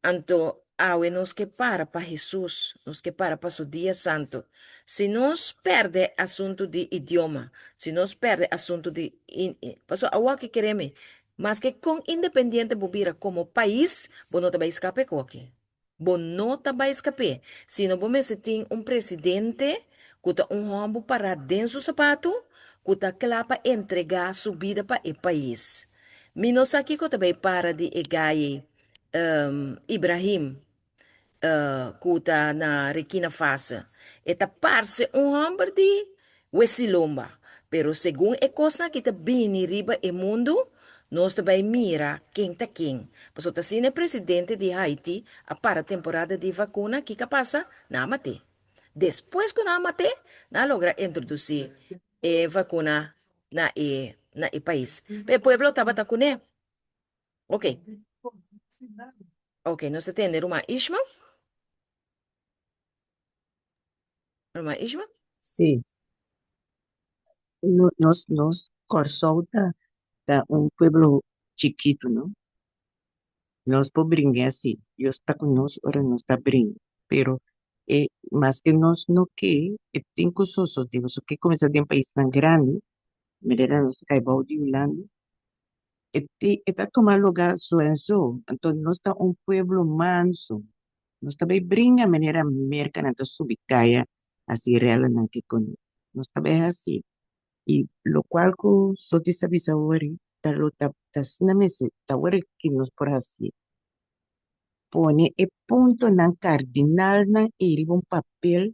Anto awe nos ke para pa Hesus, nos ke para pa su dia santu. Si nos pèrdè asuntu di idioma, si nos pèrdè asuntu di, pasobra awor kere mi, maske kon independiente bo bira komo pais, bo no ta bai skapa e koki. Bo no ta bai skap'é, sino bo mester tin un presidente ku ta un hòmber pará den su sapatu, ku ta kla pa entregá su bida pa e pais. Mi no sa kiko ta bai para di e gai Ibrahim ku ta na Rekina Fase. E ta parse un hòmber di wesilomba, pero segun e kosnan ki ta bini riba e mundu, nos ta bai mira ken ta ken. Pasobra ta asina e presidente di Haiti a para temporada di vakuna, kiko a pasa? Nan a mat'é. Despues ku nan a mat'é, nan a logra introdusí e vakuna na e na e pais. Pero e pueblo tabata kuné. Ok. Ok, nos ta tende ruman Ishma. Ruman Ishma?
Sí. No, nos, nos Kòrsou ta, ta un pueblo chikitu, no? Nos por bringa sí, Dios ta ku nos ora nos ta bringa, pero e maske nos no ke, e tin ku sosodé, pasobra ke kuminsá den paisnan grandi, manera nos a kai bou di Hulanda, e ti e ta tuma lugá so en so, anto nos ta un pueblo manso, nos ta bai bringa manera Merkanan ta subi kaya hasi rèlanan ke kuné, nos ta bai hasi. I lokual ku Soti sa bisa wori ta lo ta ta asina mester ta wori ki nos por hasi. Pone e puntonan kardinalnan ei riba un papel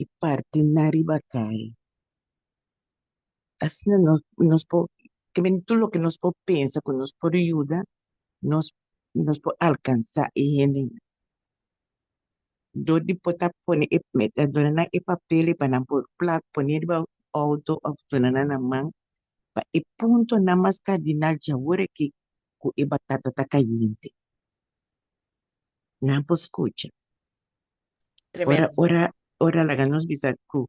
i parti nan riba kaya. Asina nos nos por kimen tur loke nos por pensa ku nos por yuda nos nos por alkansá e hendenan. Dor di por ta pone e ta duna nan e papel pa nan por plak pone riba auto of duna nan na man pa e puntonan mas kardinal djawor aki ku e batata ta kayente. Nan por skucha. Ora
Tremendo.
ora ora laga nos bisa ku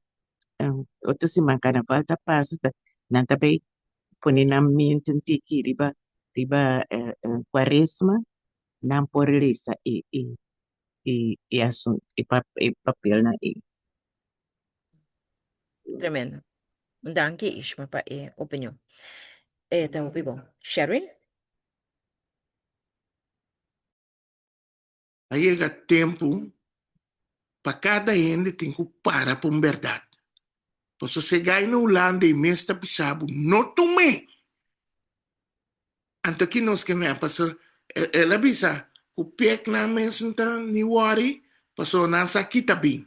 otro siman karnaval ta pasa ta nan ta bay pone nan mente un tiki riba riba kuaresma nan por lesa e e e e asun e pa e papelnan ei.
Tremendo. Danki Ishma pa e opinion. E ta hopi bon. Sherwin?
A yega tempu pa kada hende tin ku para pa un bèrdat. Pasobra si e gai na Hulanda e mes ta bisa bo no tum'é. Anto ki nos ke mea? Pasobra el a bisa ku peknan mes no ta ni wòri pasobra nan sa ki ta bin,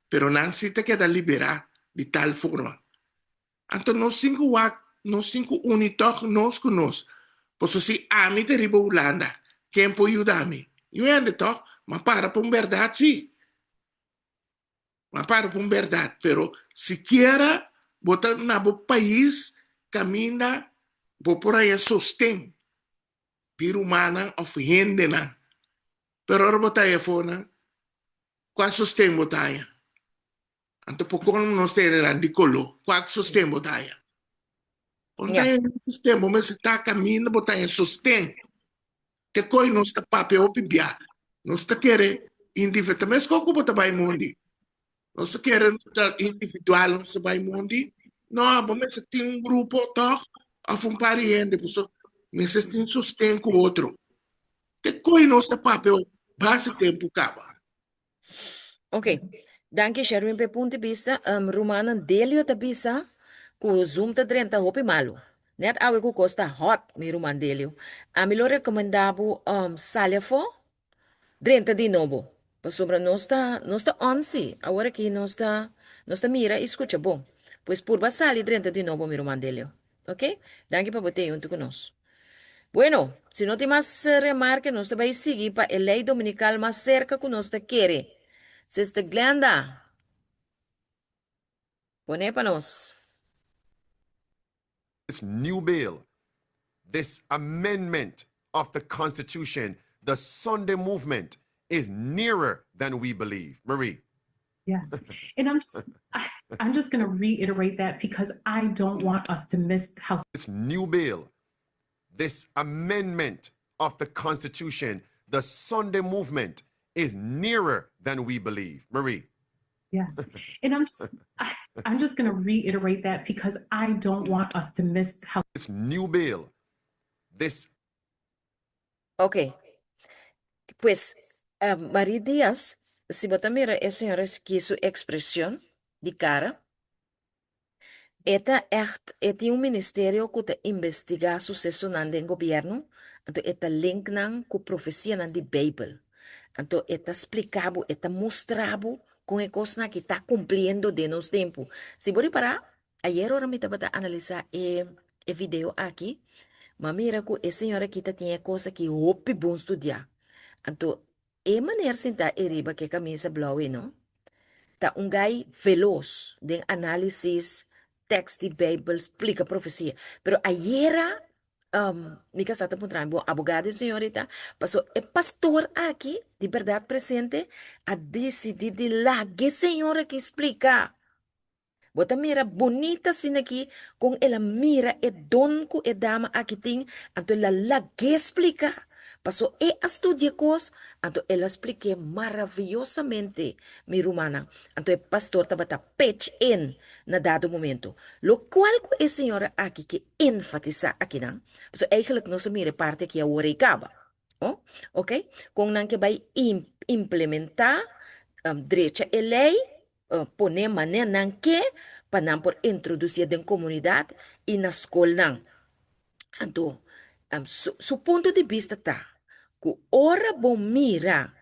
pero nan si ta keda liberá di tal forma. Anto nos tin ku wak, nos tin ku uni tòg nos ku nos. Pasobra si ami ta riba Hulanda, ken por yuda mi? Yu hende tòg, m'a para pa un bèrdat si. M'a para pa un bèrdat, pero sikiera bo ta na bo pais kaminda bo por haña sosten di rumannan òf hendenan. Pero ora bo ta haña afonan, kua sosten bo ta haña? Anto por kon nos ta hendenan di koló, kua sosten bo ta haña? Bo no ta haña ningún sosten, bo mester ta kaminda bo ta haña sosten. Te koe nos ta papia hopi bia. Nos ta kere individual. Ta meskos ku bo ta bai mundi. Nos ta kere ta individual nos ta bai mundi. No, bo mester tin un grupo tòg òf un par di hende. Pasobra mester tin sosten ku otro. Te koe nos ta papia base tempu kaba.
Ok, danki Sherwin p'e punto di bista. Um, rumannan Delio ta bisa ku Zoom ta drenta hopi malu. Net awe ku kos ta hot, mi ruman Delio. Ami lo rekomendá bo um, sali afó, drenta di nobo. Pasobra nos ta, nos ta on sí. Awor aki nos ta, nos ta mira i skucha bon. Pues purba sali drenta di nobo, mi ruman Delio. Ok, danki pa bo tei huntu ku nos. Bueno, si no tin mas remarke nos ta bai sigui pa e lei dominikal mas serka ku nos ta kere. Sister Glenda, pone pa nos.
This new bill, this amendment of the Constitution, the Sunday movement is nearer than we believe. Marie.
Yes. And I'm just, I, I'm just going to reiterate that because I don't want us to miss how
This new bill, this amendment of the Constitution, the Sunday movement is nearer than we believe. Marie.
Yes. And I'm just, I, I'm just going to reiterate that because I don't want us to miss how
This new bill, this
Ok. Pues, Marie Diaz, si bo ta mira e señora ski su expresion di cara, e ta echt, e tin un ministerio cu ta investiga sucesonan den gobierno, anto e ta link nan cu profecianan di Bijbel. Anto e ta splica bo, e ta mustra bo. Kon e kosnan aki ta kumpliendo den nos tempu. Si bo ripará, ayer ora mi tabata analisá e e video aki, m'a mira ku e señora aki ta tin e kos aki hopi bon studiá. Anto e maner sintá ei riba ku e kamisa blou ei no, ta un gai velos den análisis tèks di Beibel, splika profesia. Pero ayera mi kasá ta puntra mi, bo abogado e señorita? Paso e pastor aki di bèrdat presente a disidí di laga e señor aki splika. Bo ta mira bunita asina aki kon el a mira e don ku e dama aki tin, anto el a lag'é splika. Paso e a studia e kos, anto el a splik'é maraviyosamente, mi rumannan. Anto e pastor tabata pech in na dado momento. Lokual ku e señora aki ke enfatisá akinan, pasobra eigenlijk nos a mira e parti aki awor ei kaba. Oh, ok. Kon nan ke bai implementá, drecha e lei, pone manera nan ke pa nan por introdusié den komunidat i na skolnan. Anto, su, su punto di bista ta ku ora bo mira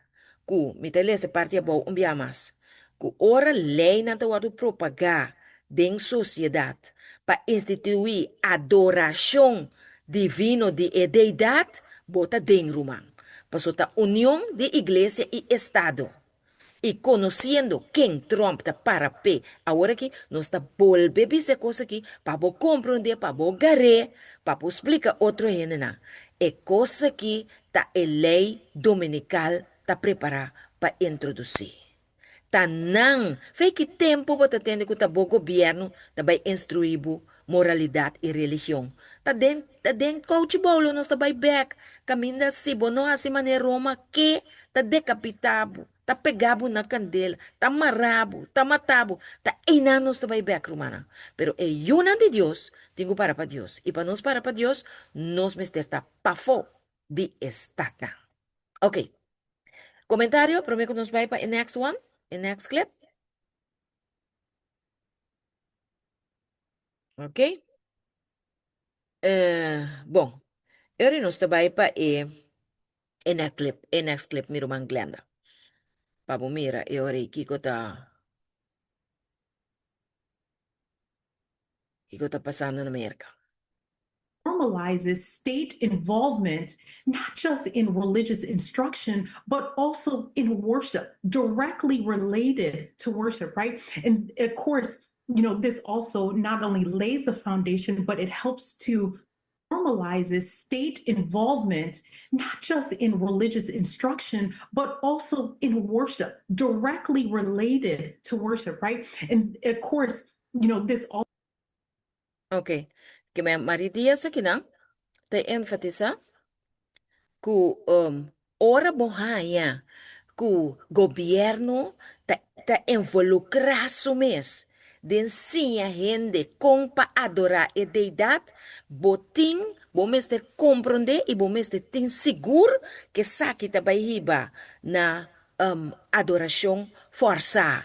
ku, mi ta lesa e parti abou un bia mas, ku ora leinan ta wòrdu propagá den sosiedat pa instituí adorashon divino di e deidat, bo ta den, ruman. Pasobra ta union di iglesia i estado. I konosiendo ken Trump ta para p'e aworaki, nos ta bolbe bisa e kos aki pa bo komprondé, pa bo gar'é, pa bo splika otro hendenan. E kos aki ta e lei dominikal ta prepará pa introdusí. Ta nan! Fei ki tempu bo ta tende ku ta bo gobièrnu ta bai instruí bo moralidat i religion? Ta den ta den kouchi boulo nos ta bai bèk, kaminda si bo no hasi manera Roma ke ta dekapitá bo, ta pegá bo na kandela, ta mará bo, ta matá bo, ta einan nos ta bai bèk, rumannan. Pero e yunan di Dios tin ku para pa Dios, i pa nos para pa Dios, nos mester ta pafó di e statnan. Ok. Komentario promé ku nos bai pa e next one, e next clip? Ok. Eh, bon. E ora nos ta bai pa e E next clip, e next clip mi ruman Glenda. Pa bo mira e ora ei kiko ta kiko ta pasando na Merka.
Normalizes state involvement not just in religious instruction, but also in worship, directly related to worship, right? And of course, you know, this also not only lays the foundation, but it helps to normalizes state involvement, not just in religious instruction, but also in worship, directly related to worship, right? And of course, you know, this all.
Ok, ke men Marie Diaz akinan ta enfatisa ku um, Ora bo haña ku gobièrnu ta ta involukrá su mes den siña hende kon pa adorá e Deidat, bo tin, bo mester komprondé i bo mester tin sigur ku esaki ta bai hiba na adorashon fòrsá.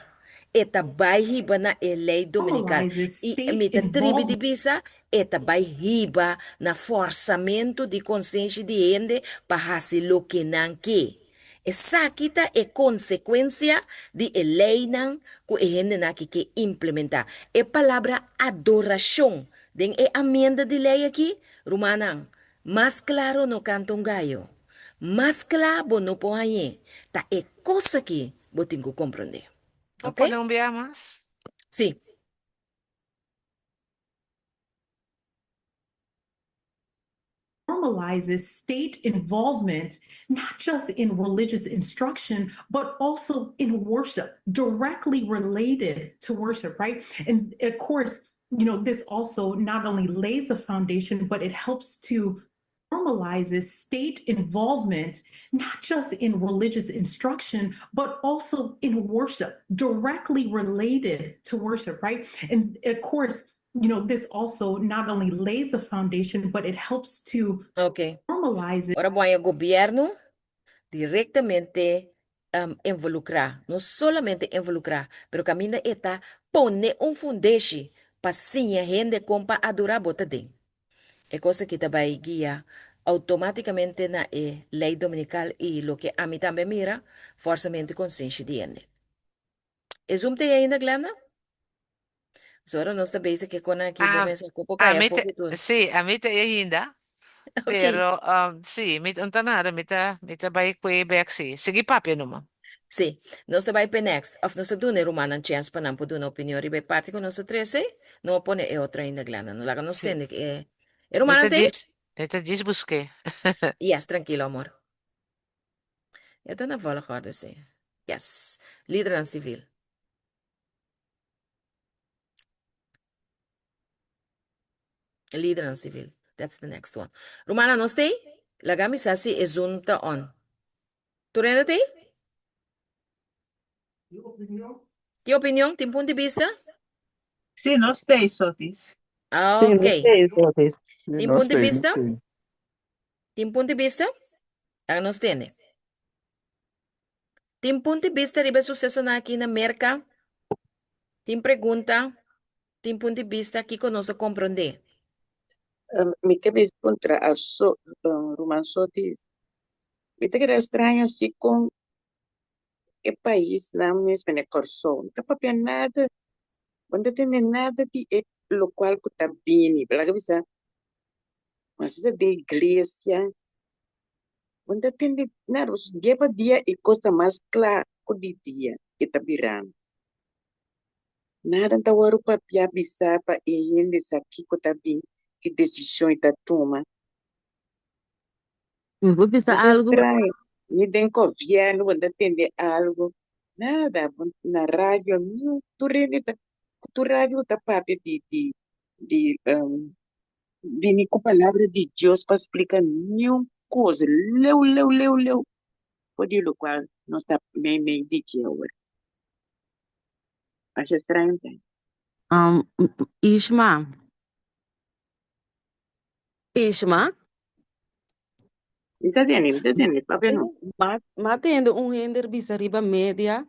E ta bai hiba na e lei dominikal. I mi ta tribi di bisa E ta bai hiba na fòrsamentu di konsenshi di hende pa hasi loke nan ke. Esaki ta e konsekuensia di e leinan ku e hendenan aki ke implementá. E palabra adorashon den e amienda di lei aki, rumannan, mas klaro no kanta un gayo. Mas kla bo no por hañ'é. Ta e kos aki bo tin ku komprondé.
Por
Oké?
pone un bia mas?
Sí.
Normalizes state involvement not just in religious instruction, but also in worship, directly related to worship, right? And of course, you know, this also not only lays the foundation, but it helps to normalizes state involvement, not just in religious instruction, but also in worship, directly related to worship, right? And of course, you know, this also not only lays the foundation, but it helps to
Ok.
normalize
Ora bo haña gobierno directamente um, involucrá, no solamente involucrá, pero caminda e ta pone un fundeshi pa siña hende con pa adorá bo ta den. E kos aki ta bai guia outomátikamente na e lei dominikal i loke ami tambe a mira, fòrsamentu i konsenshi di hende. E Zoom ta ei ainda, Glenda? So ora nos ta bezig ke kon aki, bo
Ah,
mesa kopo
a
kaya
mi te,
foku tur.
sí, a mi ta ei ainda.
Ok.
Pero, um, sí, mi ta nada, mi ta, mi ta bai kue bek, sí. Sigui papia numa.
Sí, nos ta bai p'e next, of nos ta duna e rumannan chèns pa nan por duna opinion riba e parti ku nos ta trese, no a pone e otro ainda, Glenda. No laga nos
Sí.
tende e e
Mi
rumannan
ta
ta ei?
djis, mi ta djis busk'é.
Yes, trankilo amor. E ta na volgorde, sí. Yes, lidernan sivil. Lidernan civil. That's the next one. Rumannan, nos t'ei? Laga mi sa si e Zoom ta on. Tur hende t'ei? Tin opinion? Tin punt di bista?
Sí, nos t'ei, Sotis.
Ah,
Sí,
ok.
nos t'ei, Sotis.
Sí,
Tin
nos
punt di
t'ei, nos
bista?
t'ei.
Tin punt di bista? Laga nos tende. Tin punt di bista riba e susesonan aki na Merka? Tin pregunta? Tin punt di bista? Kiko nos a komprondé?
Mi ke bis puntra a so, ruman Sotis. Mi ta keda straño si kon e paisnan mes mene Kòrsou no ta papia nada, bo no ta tende nada di e lokual ku ta bini. Laga bisa, mas si ta den iglesia Bo no ta tende nada, pasobra dia pa dia e kos ta mas kla ku di dia e ta birando. Nada no ta wòrdu papia bisa pa e hende sa kiko ta bin, ki desishon e ta tuma.
Mi por bisa
Masha
algu?
straño, ni den gobièrnu bo no ta tende algu, nada, bo na radio niun, tur hende ta, tur radio ta papia di di di Bini ku palabra di Dios pa splika niun kos leu leu leu leu for di lokual nos ta meimei di dje awor. Masha straño ta.
Um, Ishma. Ishma.
Mi ta tende, mi ta tende, papia no.
Ma, ma tende un hende bisa riba media,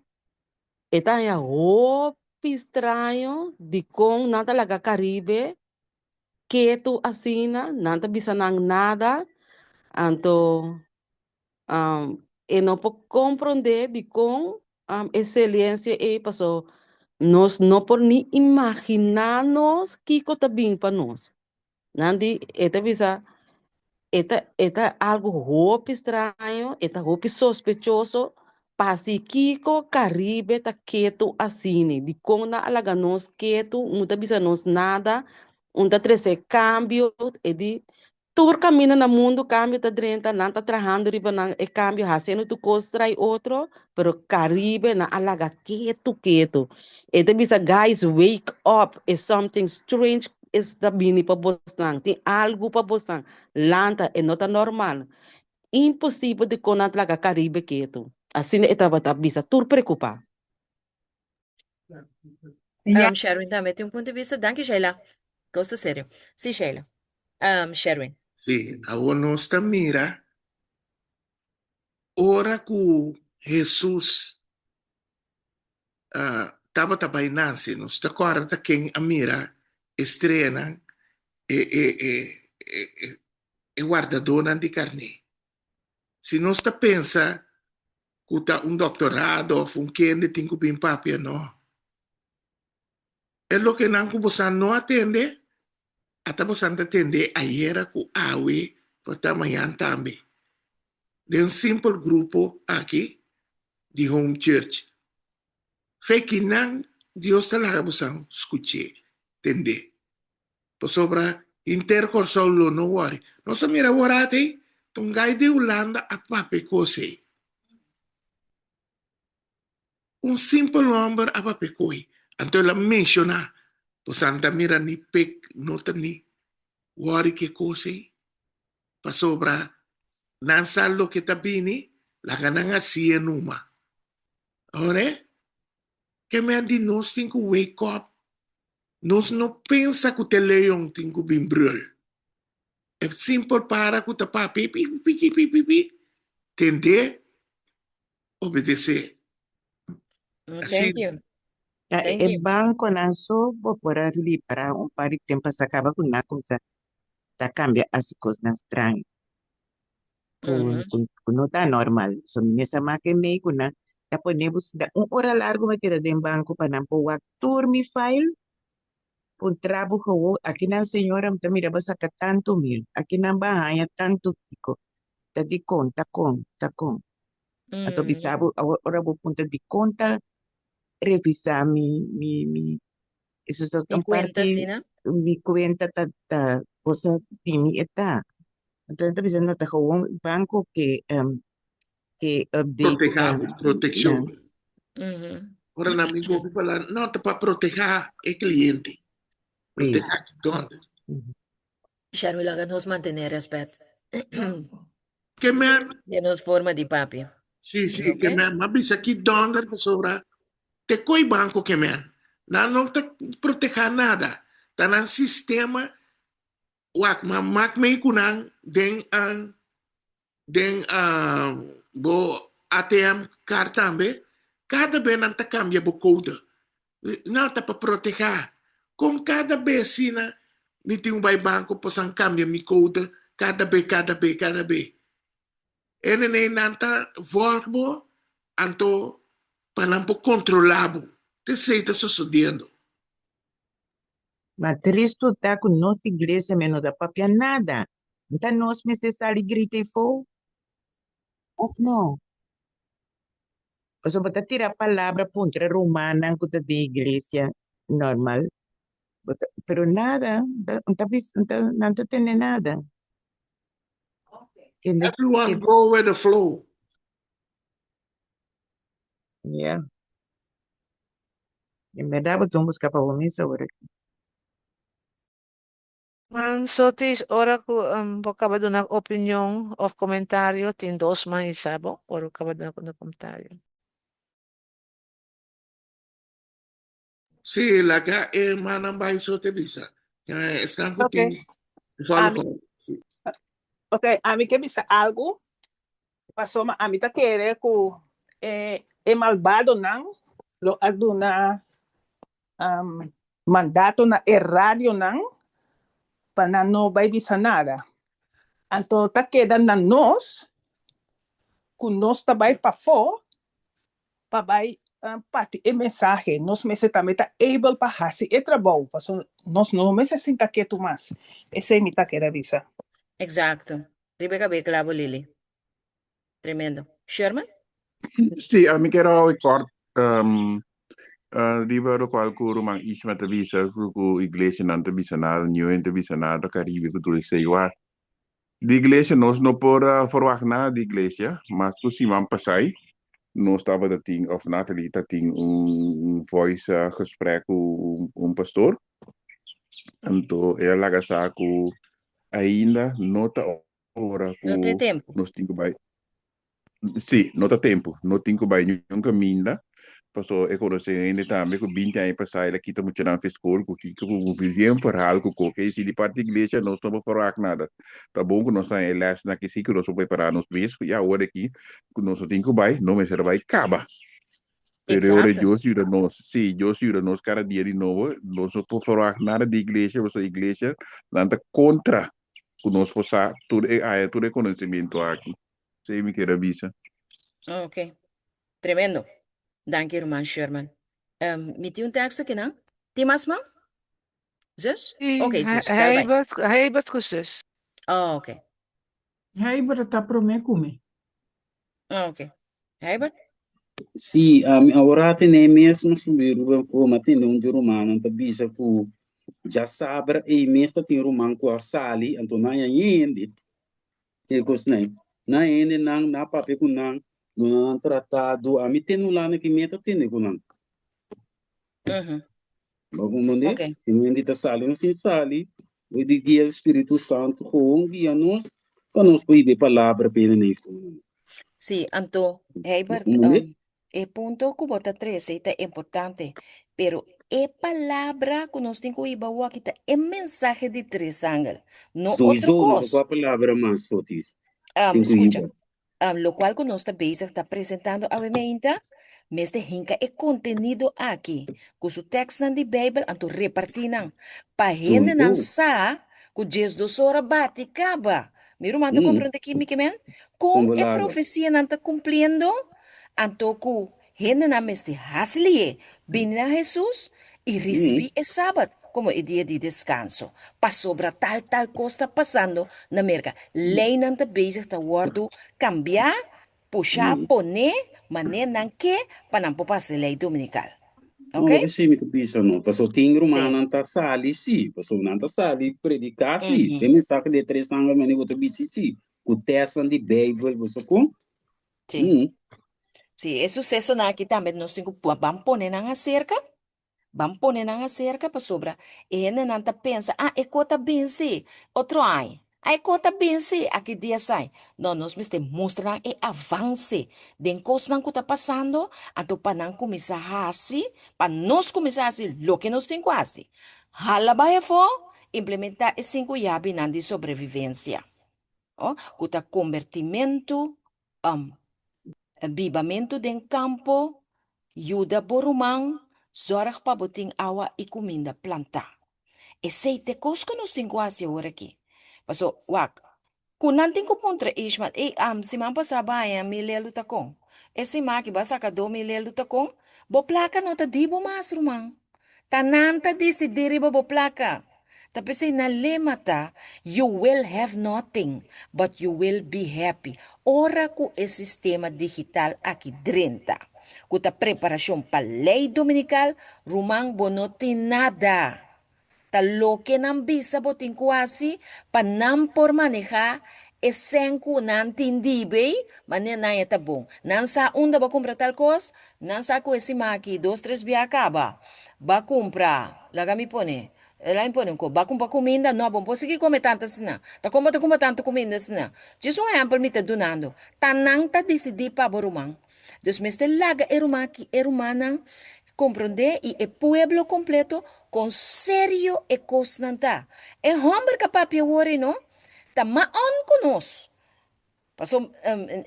e ta haña hopi straño dikon nan ta laga Caribe ketu asina, nan ta bisa nan nada, anto e no por komprondé dikon e silencio ei, paso nos no por ni imaginá nos kiko ta bin pa nos. Nan di, e ta bisa, e ta, e ta algu hopi straño, e ta hopi sospechoso, pasi kiko Caribe ta ketu asini? Dikon nan a laga nos ketu, un ta bisa nos nada, un ta trese kambio, e di, tur kaminda na mundu kambio ta drenta, nan ta trahando riba nan e kambio, hasiendo tur kos trai otro, pero Caribe nan a laga ketu ketu. E ta bisa guys wake up, is something strange es ta bini pa bosnan, tin algu pa bosnan, lanta, e no ta normal. Imposibel dikon nan ta laga Caribe ketu. Asina e tabata bisa tur preocupa.
Um, Sherwin tambe tin un punto di bista. Danki Sheila. Kos ta serio. Sí Sheila. Um, Sherwin.
Sí, awor nos ta mira ora ku Hesus tabata bai nase, nos ta kòrda ta ken a mira e streanan, e e e e e wardadónan di karné. Si nos ta pensa ku ta un doktorado òf un kende tin ku bin papia, no. E lokenan ku bosan no a tende, ata bosan ta tende ayera ku awe por ta mañan tambe. Den simpel grupo aki di Home Church. Fe kinan Dios ta laga bosan skuch'é, tend'é. Pasobra henter Kòrsou lo no wòri. Nos a mira awor ei, ta un gai di Hulanda a papia e kos ei. Un simpel hòmber a papia ku ei. Anto el a menshoná, Bosan ta mira ni pek no ta ni wòri ku e kos ei, pasobra nan sa loke ta bini, laga nan hasié numa. Ora, ke men di nos tin ku wake up. Nos no pensa ku te leon tin ku bin brul. E simpel para ku ta papia pi pi pi pi pi pi, tendé obedesé.
Thank you.
Ta
Thank
e
you.
banconan so bo por a libra un par di tempo pasa caba cu nan cuminsa ta cambia haci cosnan straño cu
Mhm.
cu cu no ta normal. So mi mester make mei cu nan. Ta pone bo sinta un ora largu mi a keda den banko pa nan por wak tur mi file. Puntra bo gewoon, akinan señora mi ta mira bo a saka tantu mil, akinan bo a haña tantu kiko. Ta dikon, ta kon, ta kon. Anto bisa bo, awor ora bo puntra dikon ta revisa mi, mi, mi, eso ta
Mi
un
kuenta
parti,
asina.
mi kuenta ta, ta cosa di mi e ta. Anto nan ta bisa no ta gewoon banko ke ke update
Protehá bo, protekshon.
nan.
Ora nan bin hopi pa la, no, ta pa protehá e kliente. Protehá ki dònde.
Sherwin laga nos mantené rèspèt
Ke men,
den nos forma di papia.
sí, sí,
Ok?
ke men, m'a bisa ki dònder pasobra te koi banko ke men. Nan no ta protehá nada. Ta nan sistema, wak, m'a mak mei ku nan den Den bo ATM card tambe, cada be nan ta cambia bo code. Nan ta pa proteha. Con cada be asina mi tin un bay banco pasan cambia mi code cada be, cada be, cada be. Ene nan ta volg bo anto pa nan por controla bo. T'esey ta sosodiendo.
Ma tristu ta ku nos iglesia me no ta papia nada. Nta nos mester sali grita efo? Of no? Pasobra bo ta tira palabra puntra rumannan ku ta den iglesia normal, bo ta, pero nada, nta bisa, nta, nan ta tende nada. Kende,
Everyone
ke,
go with the flow.
yeah. En berdad bo tin busca pa bo mes awor aki.
Man Sotis, ora ku bo kaba duna opinion of komentario, tin dos man isa bo ora bo kaba duna komentario.
Sí, laga e mannan bai so te bisa. Esnan ku
Ok.
tin
Ami,
volg. Sí.
ok, ami ke bisa algu, pasobra ami ta kere ku e, e malbadonan lo a duna um, mandato na e radionan pa nan no bai bisa nada. Anto ta keda na nos ku nos ta bai pafó pa bai parti e mensahe, nos mester tambe ta able pa hasi e trabou, pasobra nos no mester sinta ketu mas. Esei mi ta kere bisa.
Exacto. Riba e kab'é klabo Lily. Tremendo. Sherman?
Sí, ami kier hou e kort riba lokual ku ruman Ishma ta bisa ku ku iglesianan ta bisa nada, niun hende ta bisa nada, Karibe ku tur esei. Wak, Di iglesia nos no por verwagt nada di iglesia, mas ku siman pasai nos tabata tin of Nathalie ta tin un voice gesprek ku un pastor, anto el a laga sa ku ainda no ta ora
No ta e
ku
tempu.
nos tin ku bai. Sí, no ta tempu. No tin ku bai niun kaminda, paso e konosé hende tambe ku binti aña pasá el a kita muchanan fi skol ku kiko ku bien verhaal ku koke. I si di parti iglesia nos no por verwagt nada. Ta bon ku nos haña e lèsnan aki sí ku nos por prepará nos mes ku ya awor aki ku nos no tin ku bai, no mester bai kaba. Pero e ora
Exacto.
Dios yuda nos, sí, Dios yuda nos kada dia di nobo, nos no por verwagt nada di iglesia pasobra iglesia nan ta kontra ku nos por sa tur e haña tur e konosementu aki. Esei mi kier a bisa.
Ok. Tremendo. Danki ruman Sherman. Um, mi tin un tekst akinan. Tin mas man? Zus?
Sí,
Ok, zus, dal bai.
Heibert, Heibert ku zus.
Oh, ok.
Heibert ta promé ku mi.
Oh, ok. Heibert?
Sí, ami awor a tene mes no subi Ruben ku mi a tende un di rumannan ta bisa ku djasabra ei mes ta tin ruman ku a sali anto nan a hende E kosnan. Nan hendenan, nan a papia ku nan, duna nan tratado. Ami tene un lana ki mi ta tene ku nan. Bo komprondé?
Ok.
Si un hende ta sali o sin sali, bo di guia Spiritu Santu gewoon guia nos pa nos por hiba e palabra pa hende na e fonan.
Sí, anto,
Bo
Heibert,
komprondé?
E punto ku bo ta trese ta importante, pero e palabra ku nos tin ku hiba awor aki ta e mensahe di Tresangel, no otro
Sowieso no ta
kos.
kua palabra mas, Sotis.
Um,
Tin ku
skucha,
hiba.
um, lokual ku nos ta bezig ta presentando awe meinta, mester hinka e kontenido aki ku su tèkstnan di Beibel anto repartí nan, pa hendenan
Sowieso.
sa ku djesdos ora bati kaba. Mi ruman ta
Mm.
komprondé ki mi ke men? Kon
Kon bo
e
laga.
profesianan ta kumpliendo? Anto ku. Hendenan mester hasi lié, bini na Hesus i risibí e Sabat komo e dia di deskanso, pasobra tal tal kos ta pasando na Merka. Leinan ta bezig ta wòrdu kambiá, pushá, poné manera nan ke pa nan por pasa e lei dominikal.
No,
Oké?
esei mi ta bisa no. Pasobra tin
Sí.
rumannan ta sali sí, pasobra nan ta sali prediká sí. E mensahe di e tres angel manera bo ta bisa sí, ku tèstnan di Beibel, bo sa kon?
Sí. Sí, e susesonan aki tambe nos tin ku ban pone nan aserka, ban pone nan aserka pasobra e hendenan ta pensa, ah, e ko ta bin sí otro aña, ah, e ko ta bin sí aki dies aña. No, nos mester mustra nan e avanse den kosnan ku ta pasando, anto pa nan kuminsá hasi, pa nos kuminsá hasi loke nos tin ku hasi. Hala bai afó, implementá e sinku yabinan di sobrevivensia, ku ta kombertimentu Bibamentu den kampo, yuda bo ruman, zòrg pa bo tin awa i kuminda plantá. Esei ta e kos ku nos tin ku hasi awor aki. Paso, wak, ku nan tin ku puntra Ishmael, Ey, siman pasá bo haña mil eldu ta kon? E siman aki bo a saka do mil eldu ta kon? Bo plaka no ta di bo mas, ruman. Ta nan ta disidí riba bo plaka. Ta p'esei nan lema ta, You will have nothing, but you will be happy. Ora ku e sistema digital aki drenta, ku ta preparashon pa lei dominikal, ruman bo no tin nada. Ta loke nan bisa bo tin ku hasi pa nan por manehá e sèn ku nan tin dib'ei, manera nan e ta bon. Nan sa unda bo a kumpra tal kos, Nan sa ku e siman aki dos tres bia a kaba. Ba kumpra, laga mi pone, laga mi pone un kos, ba kumpra kuminda, no, bo no por sigui kome tantu asina. Ta kon bo ta kumpra tantu kuminda asina? Djis un ehèmpel mi ta dunando. Ta nan ta disidí pa bo ruman. Dus mester laga e ruman aki, e rumannan komprondé i e pueblo kompleto kon serio e kosnan ta. E hòmber ka papia awor ei no, ta maon ku nos. Paso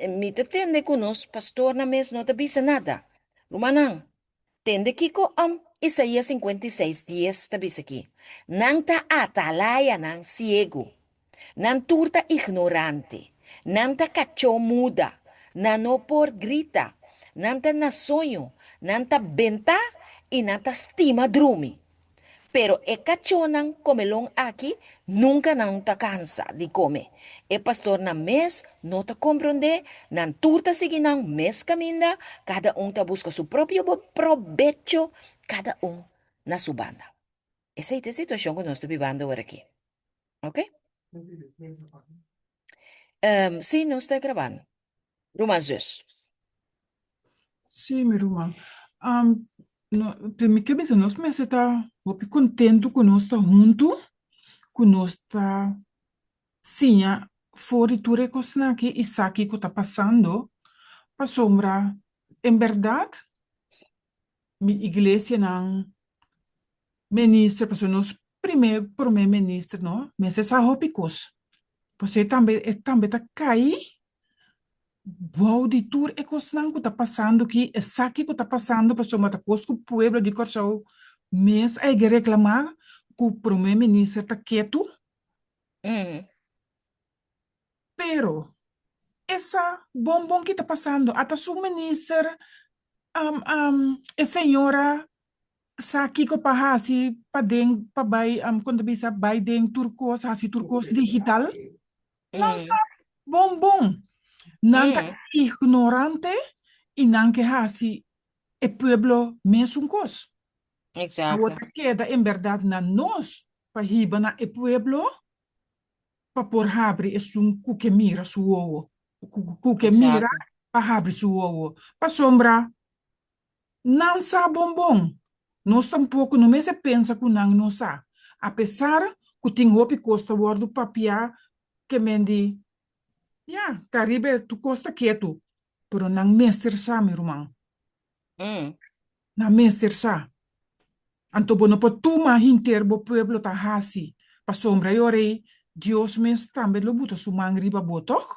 mi ta tende ku nos pastornan mes no ta bisa nada. Rumannan, tende kiko Isaías 56, dies ta bisa aki, Nan ta atalayanan siegu, nan tur ta ignorante, nan ta kachó muda, nan no por grita, nan ta na soño, nan ta bentá i nan ta stima drumi. Pero e kachónan komelon aki nunka nan ta kansa di kome. E pastornan mes no ta komprondé, nan tur ta sigui nan mes kaminda, kada un ta buska su propio probecho, kada un na su banda. Esei ta e situashon ku nos ta bibando aworakí. Oke? Sí, nos ta grabando. Ruman zus.
Sí, mi ruman. Um, no, te mi ke bisa nos mester ta hopi kontentu ku nos ta huntu, ku nos ta siña for di tur e kosnan aki i sa kiko ta pasando, pasobra en bèrdat mi iglesianan Minister, pasobra nos primer prome minister no mester sa hopi kos. Pasobra e tambe e tambe ta kai bou di tur e kosnan ku ta pasando aki, e sa kiko ta pasando pasobra ta kos ku pueblo di Kòrsou mes a yega reklamá ku prome minister ta ketu. Pero e sa bon bon ki ta pasando, ata su minister e señora sa kiko pa hasi pa den pa bai kon ta bisa bai den tur kos hasi tur kos digital nan sa bon bon nan ta ignorante i nan ke hasi e pueblo mesun kos awor ta keda en berdad na nos pa hiba na e pueblo pa por habri esun ku ke mira su wowo ku ke mira pa habri su wowo pasobra Nan sa bon bon. Nos tampoko no mester pensa ku nan no sa. Apesar ku tin hopi kos ta wòrdu papiá ke men di, Ya, Karibe tur kos ta ketu. Pero nan mester sa, mi ruman. Nan mester sa. Anto bo no por tuma hinter bo pueblo ta hasi pasobra e ora ei Dios mes tambe lo buta su man riba bo, tòg?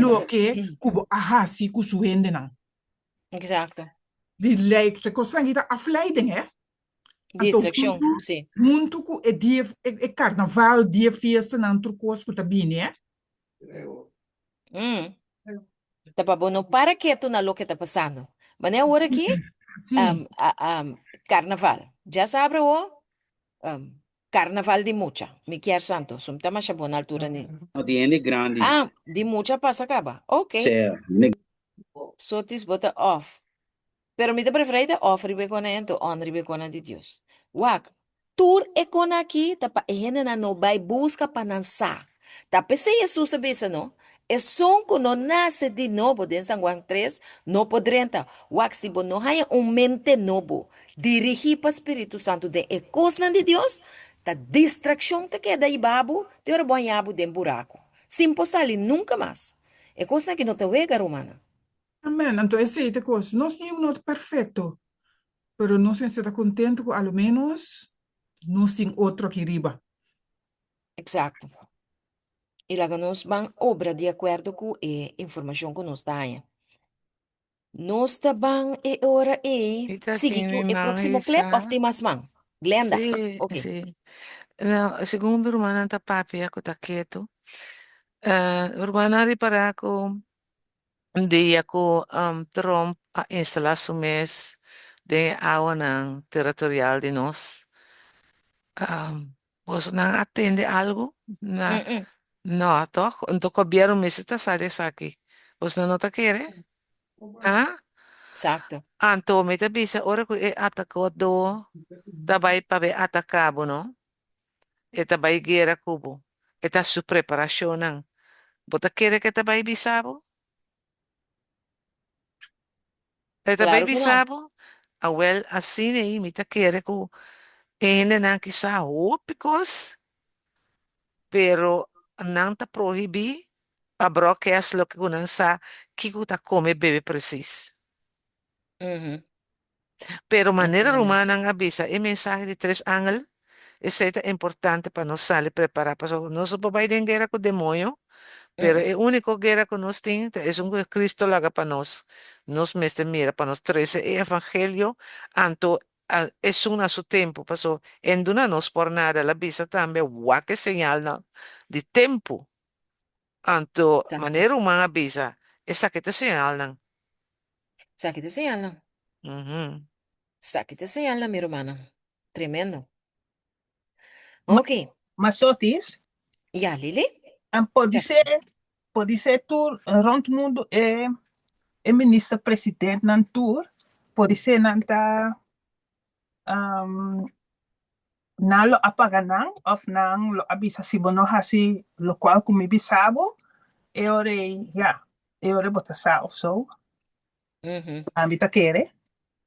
Loke ku bo a hasi ku su hendenan.
Exacto.
Di lei, e kosnan aki ta afleiding, hè? Anto
Distraccion,
huntu,
sí.
huntu ku e dia, e, e karnaval, dia fiestanan, tur kos ku ta bini, hè?
Mm. Ta pa bo no para ketu na loke ta pasando. Manera awor aki,
Sí.
um, a, um, karnaval. Djasabra awor, um, karnaval di mucha. Mi kier santo, sum ta masha bon altura ni.
No, di hende grandi.
Ah, di mucha pasa kaba. Ok.
Sea, hende
Sotis bo ta off. Pero mi ta preferá i ta off riba e kona anto on riba e kona di Dios. Wak, tur e kona aki ta pa e hendenan no bai buska pa nan sa. Ta p'esei Hesus a bisa no, Esun ku no nase di nobo, den San Juan tres, no por drenta. Wak, si bo no haña un mente nobo, dirigí pa Spiritu Santu den e kosnan di Dios, ta distrakshon ta keda hiba bo te ora bo haña bo den buraku, sin por sali nunka mas. E kosnan aki no ta wega, rumannan.
Amen. Anto esei ta kos. Nos niun no ta perfekto, pero nos mester ta kontentu ku alo ménos nos tin otro aki riba.
Eksakto. I laga nos ban obra di akuerdo ku e informashon ku nos ta haña. Nos ta ban e ora ei
Mi ta
sigui
tin
ku
mi
e
man
próksimo klep
hisa.
òf tin mas man? Glenda,
Sí,
oke.
sí. No, segun mi rumannan ta papia ku ta ketu, mi rumannan a ripará ku Un dia ku Trump a instalá su mes den e awanan territorial di nos, bosonan a tende algu? Na, no, tòg? Anto gobièrnu mester ta sa di esaki. Bosonan no ta kere? Ah?
Exacto.
Anto mi ta bisa ora ku e atakadó ta bai pa bai ataká bo, no? E ta bai guera ku bo. E ta su preparashonnan. Bo ta kere ku e ta bai bisa bo? E ta bai
Claro ku
bisa
no.
bo? Awel, asina ei mi ta kere ku e hendenan ki sa hopi kos, pero nan ta prohibí pa broadcast loke ku nan sa kiko ta kome bebe presis. Pero manera
Asina mes.
rumannan a bisa e mensahe di tres angel, esei ta importante pa nos sali prepará, pasobra nos no por bai den guera ku demoño, pero e úniko guera ku nos tin ta esun ku Cristo laga pa nos. Nos mester mira pa nos trese e evangelio anto esun na su tempu, pasobra e no duna nos por nada. El a bisa tambe, Wak e señalnan di tempu. Anto manera ruman a bisa, esaki ta señalnan.
Esaki ta señalnan. Esaki ta señalnan, mi rumannan. Tremendo. Ok.
Masotis.
Ya, Lili.
En podisé, podisé tur rond mundu e e minister presidentnan tur, podisé nan ta um, nan lo a paga nan of nan lo a bisa si bo no hasi lokual ku mi bisa bo, e ora ei ya, e ora bo ta sa of so. Ami ta kere.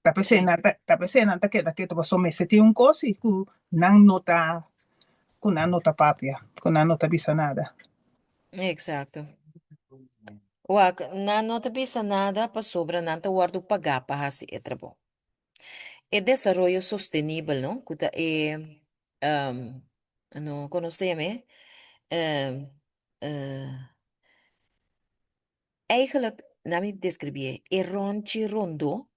Ta p'esei nan ta, ta p'esei nan ta keda ketu pasobra mester tin un kos i ku nan no ta, ku nan no ta papia, ku nan no ta bisa nada.
Exacto. Wak, nan no ta bisa nada pasobra nan ta wòrdu pagá pa hasi e trabou. E desaroyo sostenibel, no, ku ta e, no, kon nos ta yam'é? Eigenlijk, na mi describié e ronchi rondó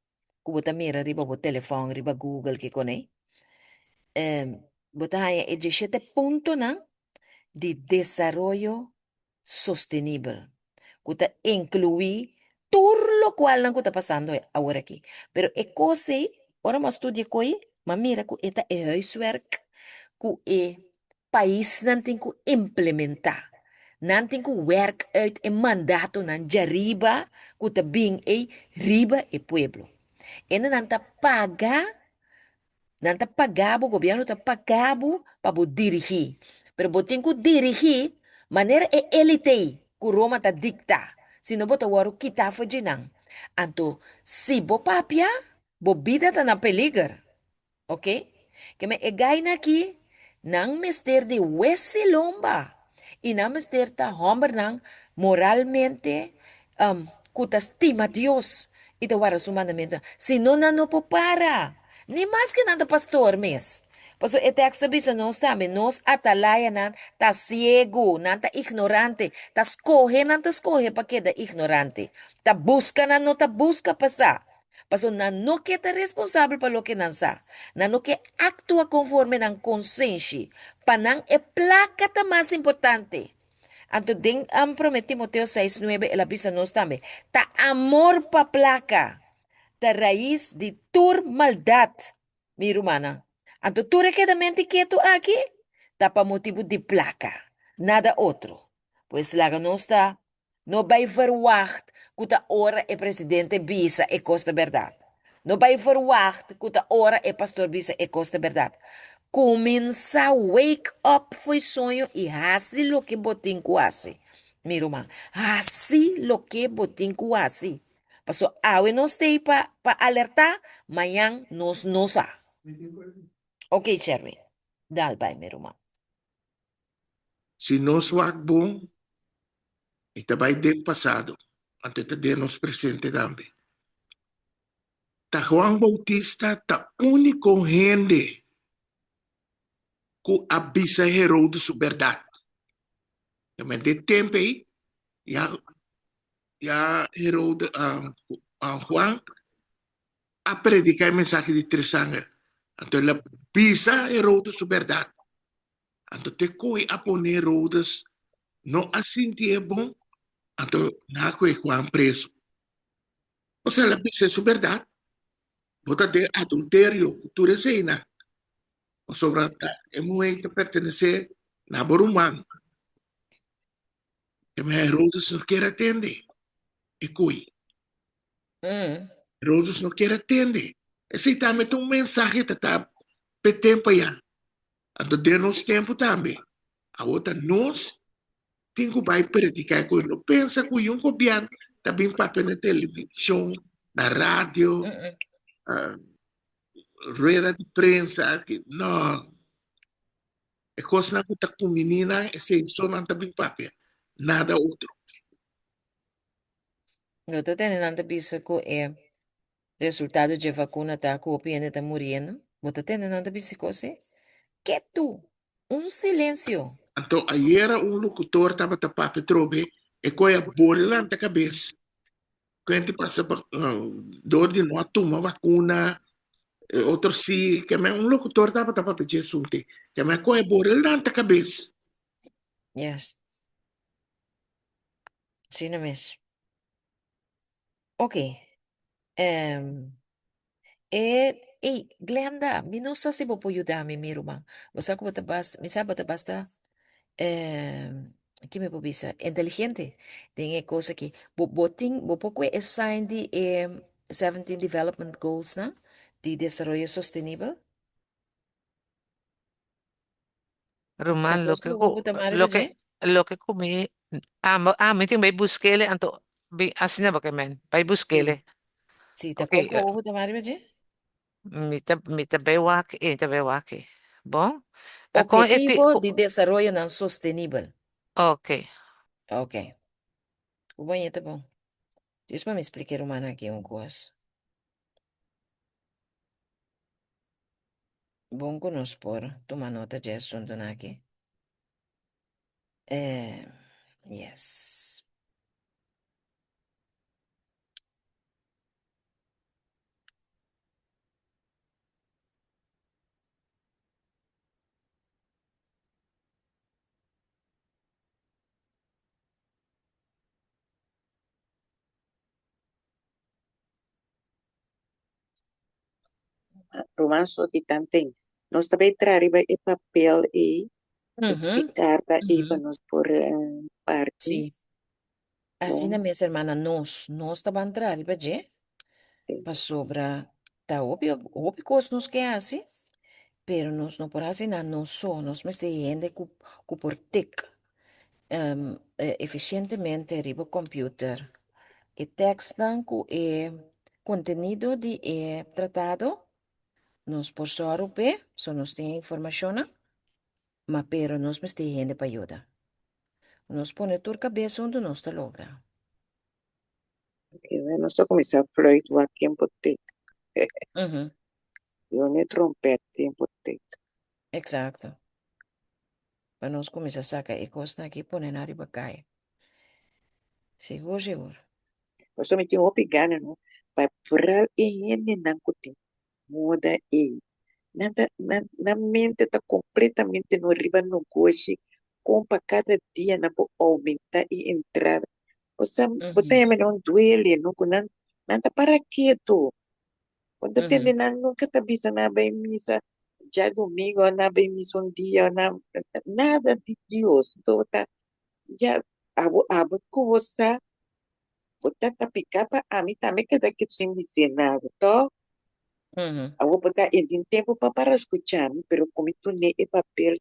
ku bo ta mira riba bo telefòn, riba Google, kiko nei, bo ta haña e dieshete puntonan di desaroyo sostenibel, ku ta inkluí tur lokualnan ku ta pasando awor aki. Pero e kos ei, ora mi a studia ku ei, mi a mira ku e ta e huiswerk ku e paisnan tin ku implementá. Nan tin ku wèrk uit e mandatonan djariba ku ta bin ei riba e pueblo. Ende nan ta paga, nan ta paga bo, gobièrnu ta paga bo pa bo dirigí. Pero bo tin ku dirigí manera e élite ei ku Roma ta diktá, sino bo ta wòrdu kitá for dje nan. Anto si bo papia, bo bida ta na peliger. Ok, ke men e gaina aki nan mester di wesi lomba i nan mester ta hòmbernan moralmente ku ta stima Dios i ta warda su mandamentunan, si no nan no por para, ni maske nan ta pastor mes. Pasobra e tèks ta bisa nos tambe, nos atalayanan ta siegu, nan ta ignorante, ta skohe nan ta skohe pa keda ignorante, ta buska nan no ta buska pa sa. Pasobra nan no ke ta responsabel pa loke nan sa. Nan no ke aktua konforme nan konsenshi. Pa nan e plaka ta mas importante. Anto den Promé Timoteo seis nuebe el a bisa nos tambe, Ta amor pa plaka. ta rais di tur maldat, mi rumannan. Anto tur e kedamenti ketu aki ta pa motibu di plaka, nada otro. Pues laga nos ta No bai verwagt ku ta ora e presidente bisa e kos ta bèrdat. No bai verwagt ku ta ora e pastor bisa e kos ta bèrdat. Kuminsá wake up fo'i soño i hasi loke bo tin ku hasi. Mi ruman, hasi loke bo tin ku hasi. Pasobra awe nos t'ei pa pa alertá, mañan nos no sa. Oké, Sherwin, dal bai mi ruman.
Si nos wak bon, e ta bai den pasado, anto e ta den nos presente tambe. Ta Juan Bautista ta úniko hende ku a bisa Herodes su bèrdat. Tambe den tempu ei, ya ya Herodes, Juan a prediká e mensahe di tres angel. Anto el a bisa Herodes su bèrdat. Anto te koe a pone Herodes no a sinti e bon, anto nan a koe Juan preso. Osea, el a bisa su bèrdat, bo ta den adulterio ku tur eseinan, pasobra e muhé ta pertenesé na bo ruman. Keme Herodes no kier a tende e koe. Herodes no kier a tende. Esei tambe ta un mensahe ta ta p'e tempu ayá. Anto den nos tempu tambe, awor ta nos tin ku bai prediká e kos. No pensa ku yun gobièrnu ta bin papia na televishon, na radio, rueda di prensa. No, e kosnan ku ta kumbiní nan, esei so nan ta bin papia, nada otro.
Lo ta tende nan ta bisa ku e Resultado dje vakuna ta ku hopi hende ta muriendo. Bo ta tende nan ta bisa kos ei? Ketu! Un silensio!
Anto ayera un locutor tabata papia trobe e koe a bore lanta kabes. Kente pasa pa dor di no a tuma vakuna, e otro si. Keme un locutor tabata papia dje asunte. Keme a koe a bore lanta kabes.
Yes. Asina mes. Ok. Em, e, ey, Glenda, mi no sa si bo por yuda mi, mi ruman. Bo sa ku bo ta basta, mi sa bo ta basta, em, ki mi por bisa, inteligente den e kos aki. Bo, bo tin, bo por kue e sign di e 17 Development Goals nan, di desaroyo sostenibel? Ta
Ruman,
kos
loke
ku
ku
bo ta mari pa
loke
dje?
loke ku mi amo ah mi tin bai buskele anto bi asina bo ke men bai
Sí,
buskele.
sí, ta
Ok,
kos ku bo ta mari pa dje?
mi ta mi ta bai wak e mi ta bai wak e. Bon? A kon e ti
Ophetivo
ku
di desaroyonan sostenibel.
ok.
Ok. Ku bon yeta bon. Djis pa mi splika e rumannan aki un kos. Bon ku nos por tuma nota dje asuntunan aki. Eh, yes.
Ruman Soti tanten. Nos ta bay traha riba e papel ei, e e karta ei pa nos por parti.
Sí. Asina
Bon.
mes hermana nos nos ta ban traha riba dje pasobra ta hopi hopi kos nos ke hasi pero nos no por hasi nan nos so nos mester hende ku ku por tik efisientemente riba computer e tekstnan ku e kontenido di e tratado nos por sòru p'e so nos tin e informashonnan ma pero nos mester hende pa yuda nos pone tur kabes huntu nos ta logra.
Ok, nos ta kuminsá fluit wak tempu tek. Yo ne trompet tempu tek.
Exacto. Pa nos kuminsá saka e kosnan aki pone nan riba kai. Sigur sigur.
Pasobra mi tin hopi gana no pa vooral e hendenan ku tin moda ei. Nan ta nan nan mente ta completamente no riba nogoshi kon pa kada dia nan por aumenta e entrada. Osea bo ta yama nan un duele no ku nan nan ta para ketu. Bo ta tende nan nunka ta bisa nan a bai misa djadumingu o nan a bai misa un dia o nan nada di Dios. Nto bo ta ya abo abo ku bo sa bo ta ta pika pa ami tambe keda ketu sin bis'é nada tòg? Awor bo ta e tin tempu pa para skucha mi pero ku mi tune e papel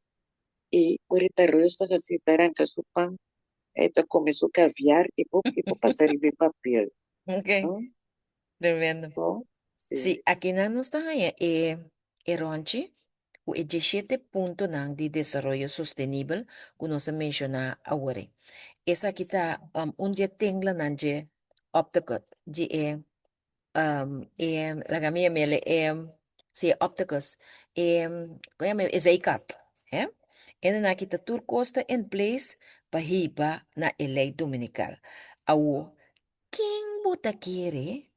i ora e ta rustig asi e ta ranka su pan e ta kome su kaviar i bo i bo pasa riba e papel.
Ok, tremendo.
No?
Sí,
Sí.
akinan nos ta haña e e rònchi ku e dieshete puntonan di desaroyo sostenibel ku nos a menshoná awor ei. Esaki ta un di e tenglanan dje optikot di e e laga mi yam'el e si e opticus e kon yama e zijkant he e nan aki ta tur kos ta in place pa hiba na e lei dominikal awo ken bo ta kere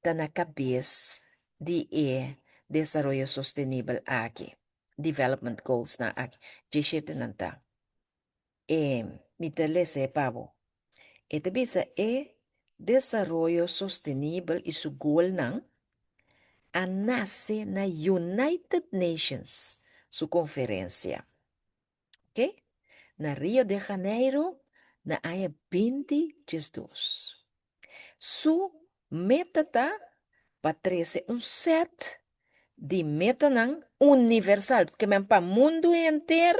ta na kabes di e desaroyo sostenibel aki development goals nan aki djeshete nan ta. E mi ta lesa e pa bo. E ta bisa e desaroyo sostenibel i su golnan a nase na United Nations su konferensia, ok, na Rio de Janeiro na aña binti diesdos. Su meta ta pa trese un sèt di metanan universal, ke men pa mundu henter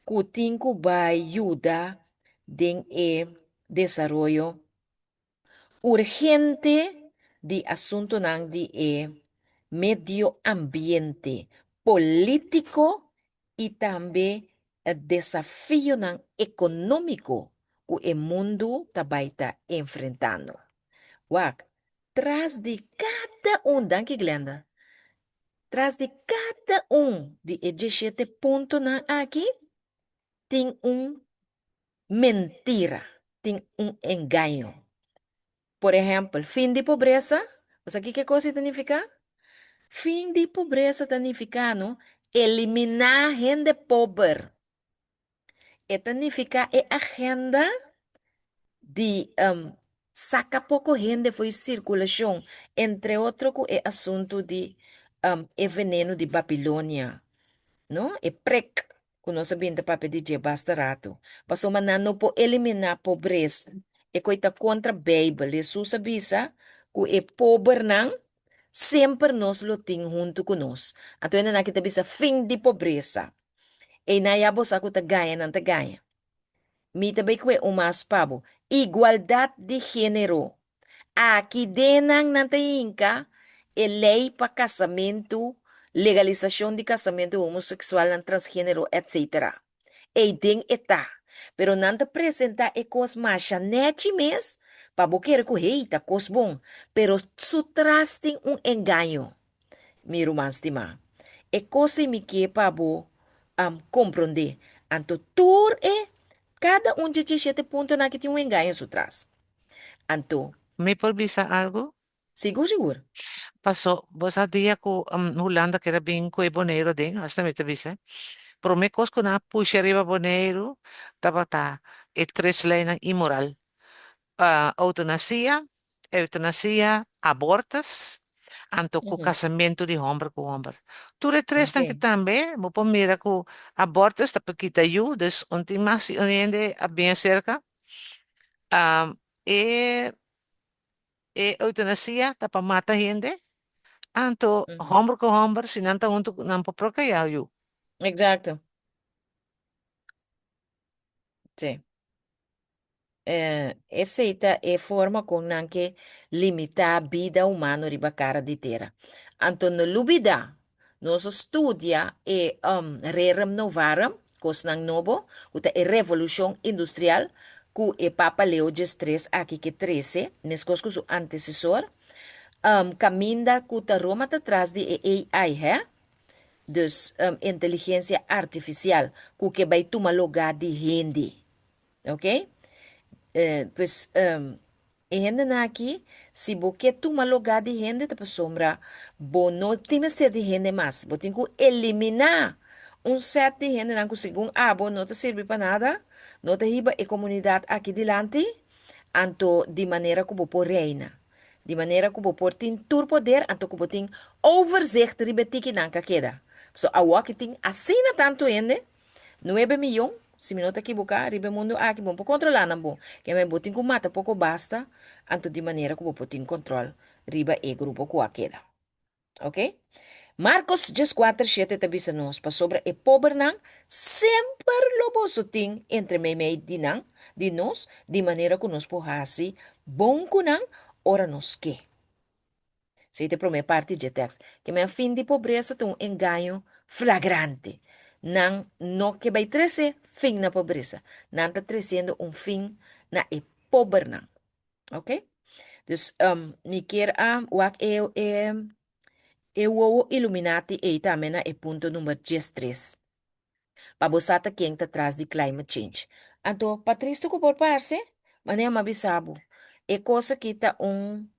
ku tin ku bai yuda den e desaroyo urgente di asuntunan di e medio ambiente, polítiko i tambe e desafionan ekonómiko ku e mundu ta bai ta enfrentando. Wak, tras di kada un, danki Glenda, tras di kada un di e dieshete puntonan aki tin un mentira, tin un engaño. Por ehèmpel, fin di pobresa, bo sa kiko e kos ei ta nifiká? Fin di pobresa ta nifiká no eliminá hende pober. E ta nifiká e agenda di saka poko hende for di sirkulashon, entre otro ku e asuntu di e veneno di Babilonia, no, e prek ku nos a bin ta papia di dje basta ratu. Pasobra nan no por eliminá pobresa. E koi ta kontra Beibel. Hesus a bisa ku e pobernan semper nos lo tin huntu ku nos. Anto hende nan aki ta bisa fin di pobresa. Einan ya bo sa ku ta gaña nan ta gaña. Mi ta bai kue un mas pa bo. Igualdat di género. Aki den nan nan ta hinka e lei pa kasamentu, legalisashon di kasamentu homoseksualnan, transgénero, etc. Ei den e ta. Pero nan ta presentá e kos masha nèchi mes pa bo kere ku hey ta kos bon. Pero su tras tin un engaño, mi ruman stimá. E kos ei mi ke pa bo komprondé. Anto tur e kada un dje djeshete puntonan aki tin un engaño su tras. Anto.
Mi por bisa algu?
Sigur, sigur.
Paso, bo sa dia ku Hulanda keda bin ku e Boneiru aden, asina mi ta bisa. Prome kos ku nan a pusha riba Boneiru tabata e tres leinan inmoral. Outonasia, eutanasia, abortus, anto ku kasamentu di homber ku homber. Tur e tresnan ki tambe bo por mira ku abortus ta pa kita yu, dus un tin mas si un hende a bin aserka. E e eutanasia ta pa mata hende, anto homber ku homber si nan ta huntu nan por prokreá yu.
Exacto. Sí. Esei ta e forma kon nan ke limitá bida humano riba kara di tera. Anto no lubidá, nos a studia e Rerum Novarum, kosnan nobo, ku ta e revolushon industrial ku e Papa Leo xix aki ke trese, meskos ku su antesesor, kaminda ku ta Roma ta tras di e AI, hè? Dus inteligensia artifisial ku ke bai tuma lugá di hende. Ok? Pues e hendenan aki, si bo ke tuma lugá di hende ta pasobra bo no tin mester di hende mas. Bo tin ku eliminá un sèt di hendenan ku segun abo no ta sirbi pa nada, no ta hiba e komunidat aki dilanti, anto di manera ku bo por reina. Di manera ku bo por tin tur poder anto ku bo tin overzicht riba e tikinan ku a keda. Pasobra awoki tin asina tantu hende, nuebe miyon, si mi no ta kiboká, riba e mundu aki, bo no por kontrolá nan bon. Keme bo tin ku mata poko basta anto di manera ku bo por tin kontrol riba e grupo ku a keda. Ok. Marcos 14, shete ta bisa nos, Pasobra e pobernan semper lo boso tin entre meimei di nan, di nos, di manera ku nos por hasi bon ku nan ora nos ke. Esei ta e promé parti dje tèks. Ke men fin di pobresa ta un engaño flagrante. Nan no ke bai trese fin na pobresa. Nan ta tresiendo un fin na e pobernan. Ok? Dus um, mi kier a wak e, e, e wowo Illuminati ei tambe na e punto number 13. Pa bo sa ta ken ta tras di climate change. Anto, pa tristu ku por parse, manera mi a bisa bo, e kos aki ta un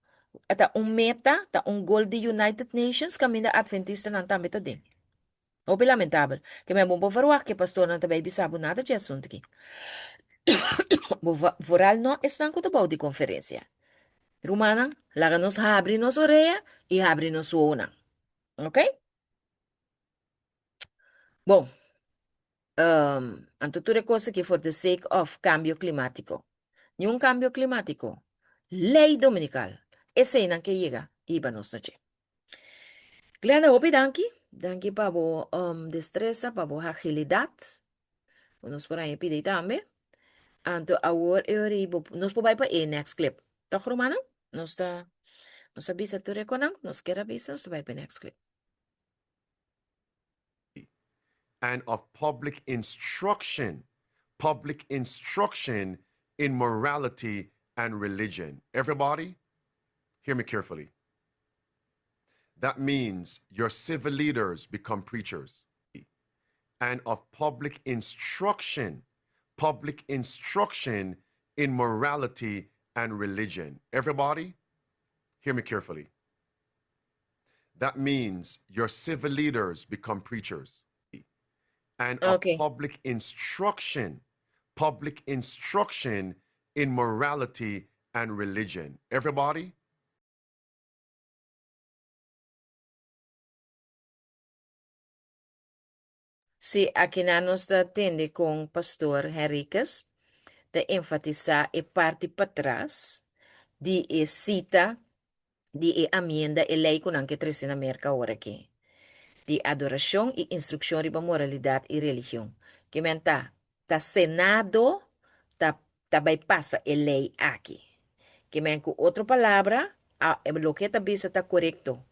ta un meta, ta un goal di United Nations kaminda Adventistanan tambe ta den. Hopi lamentabel. Ke men bo por verwagt ke pastornan ta bay bisa bo nada dje asuntu aki. Bo vooral no esnan ku ta bou di konferensia. Rumannan, laga nos habri nos orea i habri nos wowonan. Ok? Bon. Um, anto tur e kos aki for the sake of kambio klimatiko. Niun kambio klimatiko. Lei dominikal. Eseinan ke yega hiba nos na dje. Glenda, hopi danki. Danki pa bo um, destresa, pa bo agilidad. Ku nos por haña pidi tambe. Anto awor e ori bo, nos por bai pa e next clip. Toch, Romana? Nos ta, nos a bisa tur e konan ku nos kier a bisa, nos ta bai pa e next clip.
And of public instruction, public instruction in morality and religion. Everybody, hear me carefully. That means your civil leaders become preachers. And of public instruction, public instruction in morality and religion. Everybody, hear me carefully. That means your civil leaders become preachers. And of
Okay.
public instruction, public instruction in morality and religion. Everybody?
Sí, akinan nos ta tende kon Pastor Henriquez ta enfatisá e parti patras di e sita di e amienda e lei ku nan ke trese na Merka awor aki, di adorashon i instrukshon riba moralidat i religion. Ke men ta ta Senado ta ta bai pasa e lei aki. Ke men ku otro palabra, a loke e ta bisa ta korekto.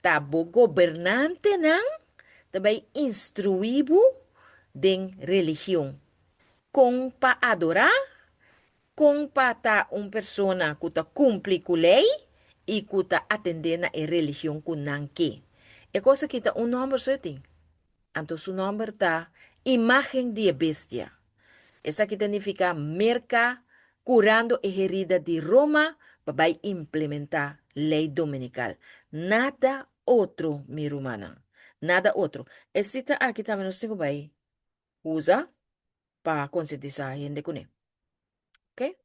Ta bo gobernantenan ta bai instruí bo den religion, kon pa adorá Kon pa ta un persona ku ta kumpli ku lei i ku ta atendé na e religion ku nan ke. E kos aki ta un nòmber so e tin. Anto su nòmber ta Imágen di e Bestia. Esaki ta nifiká Merka kurando e herida di Roma pa bai implementá lei dominikal. Nada otro, mi rumannan. Nada otro. E sita aki tambe nos tin ku bai usa pa konsientisá hende kuné. Ok?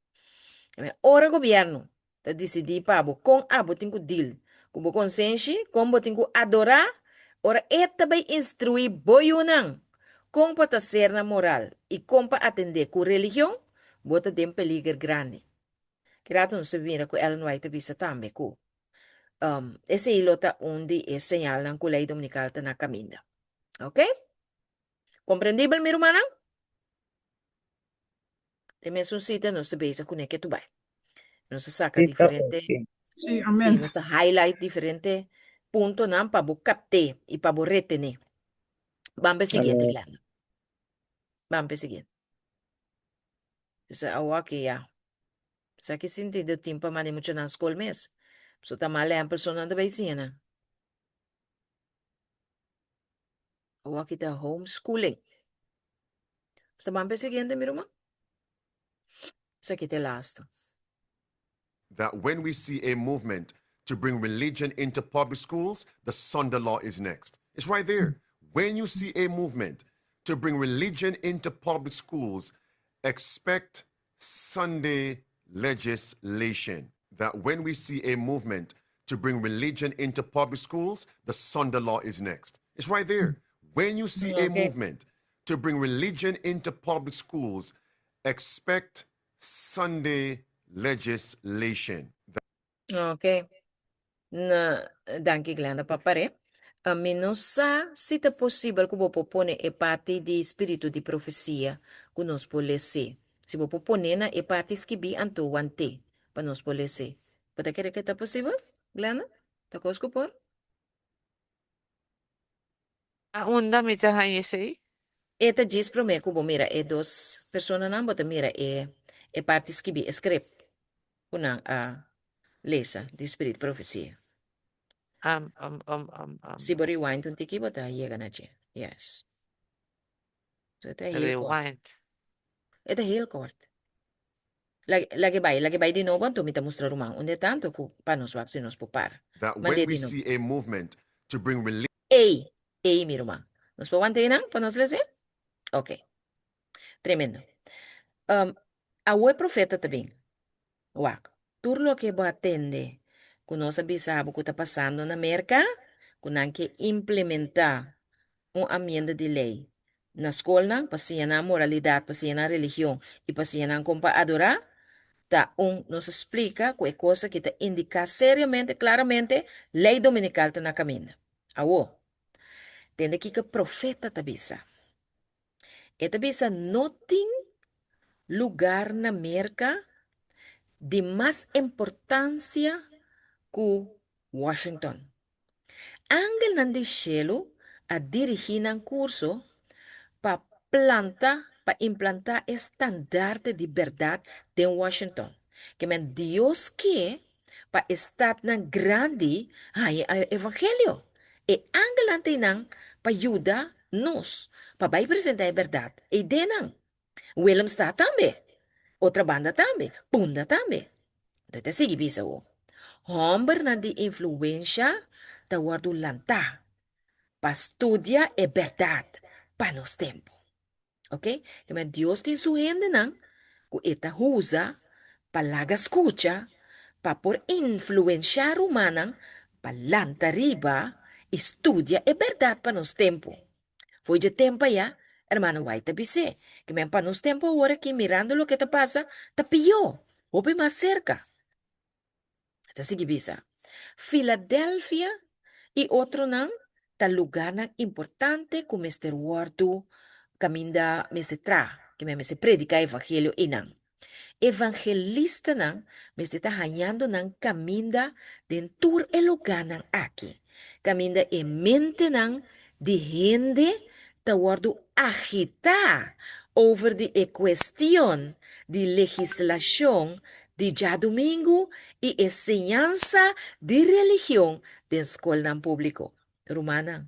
Ora gobièrnu ta disidí pa bo kon abo tin ku deal ku bo konsenshi, kon bo tin ku adorá, ora e ta bai instruí bo yunan kon pa ta ser na moral i kon pa atendé ku religion, bo ta den peliger grandi. Ki rato nos ta mira ku Ellen White ta bisa tambe ku esei lo ta un di e señalnan ku lei dominikal ta na kaminda. Ok? Komprendibel mi rumannan? Den mesun sita nos ta bezig kuné ke tu bai. Nos ta saka
Sí, ta
diferente,
ok.
Sí,
sí,
amén.
nos ta highlight diferente puntonan pa bo kapt'é i pa bo retené. Ban pa e siguiente,
Amén.
Glenda. Ban pa e siguiente. Dus awor ya. Sa ki sintido tin pa manda e muchanan skol mes? Pasobra ta mal ehèmpel so nan ta bai siña nan. Awor aki ta homeschooling. Sta ban pa e siguiente, mi ruman? Esaki ta e laatste.
That when we see a movement to bring religion into public schools, the Sunday law is next. It's right there. When you see a movement to bring religion into public schools, expect Sunday legislation. That when we see a movement to bring religion into public schools, the Sunday law is next. It's right there. When you see a movement to bring religion into public schools, expect Sunday legislation.
Ok. Na, danki Glenda pa par'é. Mi no sa si ta posibel ku bo por pone e parti di Spiritu di Profesia ku nos por les'é. Si bo por pon'é na e parti skibí anto want'é pa nos por les'é. Bo ta kere ke ta posibel, Glenda? Ta kos ku por?
A unda mi ta haña esei?
E ta djis promé ku bo mira e dos personanan, bo ta mira e e parti skibí, e script ku nan a lesa di Spirit Profesia.
Um, um, um, um, um.
Si bo rewind un tiki bo ta yega na dje. Yes. So e ta heel kort.
Rewind.
E ta heel kort. Lag'e bai, lag'e bai di nobo anto mi ta mustra ruman unda e tanto ku pa nos wak si nos por para.
That
Mand'é
when we
di nobo.
see a movement to bring religion
Ey, ey mi ruman. Nos por wanta einan pa nos lese? Ok. Tremendo. Um, awo e profeta ta bin. Wak, tur loke bo a tende ku nos a bisa bo ku ta pasando na Merka, ku nan ke implementá un amienda di lei na skolnan pa siña nan moralidat, pa siña nan religion i pa siña nan kon pa adorá, ta un nos a splika ku e kos aki ta indiká seriamente, klaramente, lei dominikal ta na kaminda. Awor, tende kiko e profeta ta bisa. E ta bisa no tin lugar na Merka di mas importansia ku Washington. Angelnan di shelu a dirigí nan kurso pa planta, pa implantá e standarte di bèrdat den Washington. Ke men Dios ke pa e statnan grandi haña e evangelio. E angelnan ta einan pa yuda nos pa bai presentá e bèrdat ei den nan. Willemstad tambe, Otrabanda tambe, Punda tambe. Anto e ta sigui bisa bo, Hòmbernan di influensha ta wòrdu lantá pa studia e bèrdat pa nos tempu. Oke, keme Dios tin su hendenan ku e ta usa pa laga skucha pa por influenshá rumannan pa lanta riba i studia e bèrdat pa nos tempu. Fo'i dje tempu ayá, hermano White ta bis'é, ke men pa nos tempu awor aki mirando loke ta pasa, ta pió, hopi mas serka. E ta sigui bisa, Filadelfia i otronan ta lugarnan importante ku mester wòrdu kaminda mester traha, ke men mester prediká evangelio einan. Evangelistanan mester ta hañando nan kaminda den tur e lugánan aki, kaminda e mentenan di hende ta wòrdu agitá over di e kuestion di legislashon di djadumingu i e siñansa di religion den skolnan públiko. Rumannan.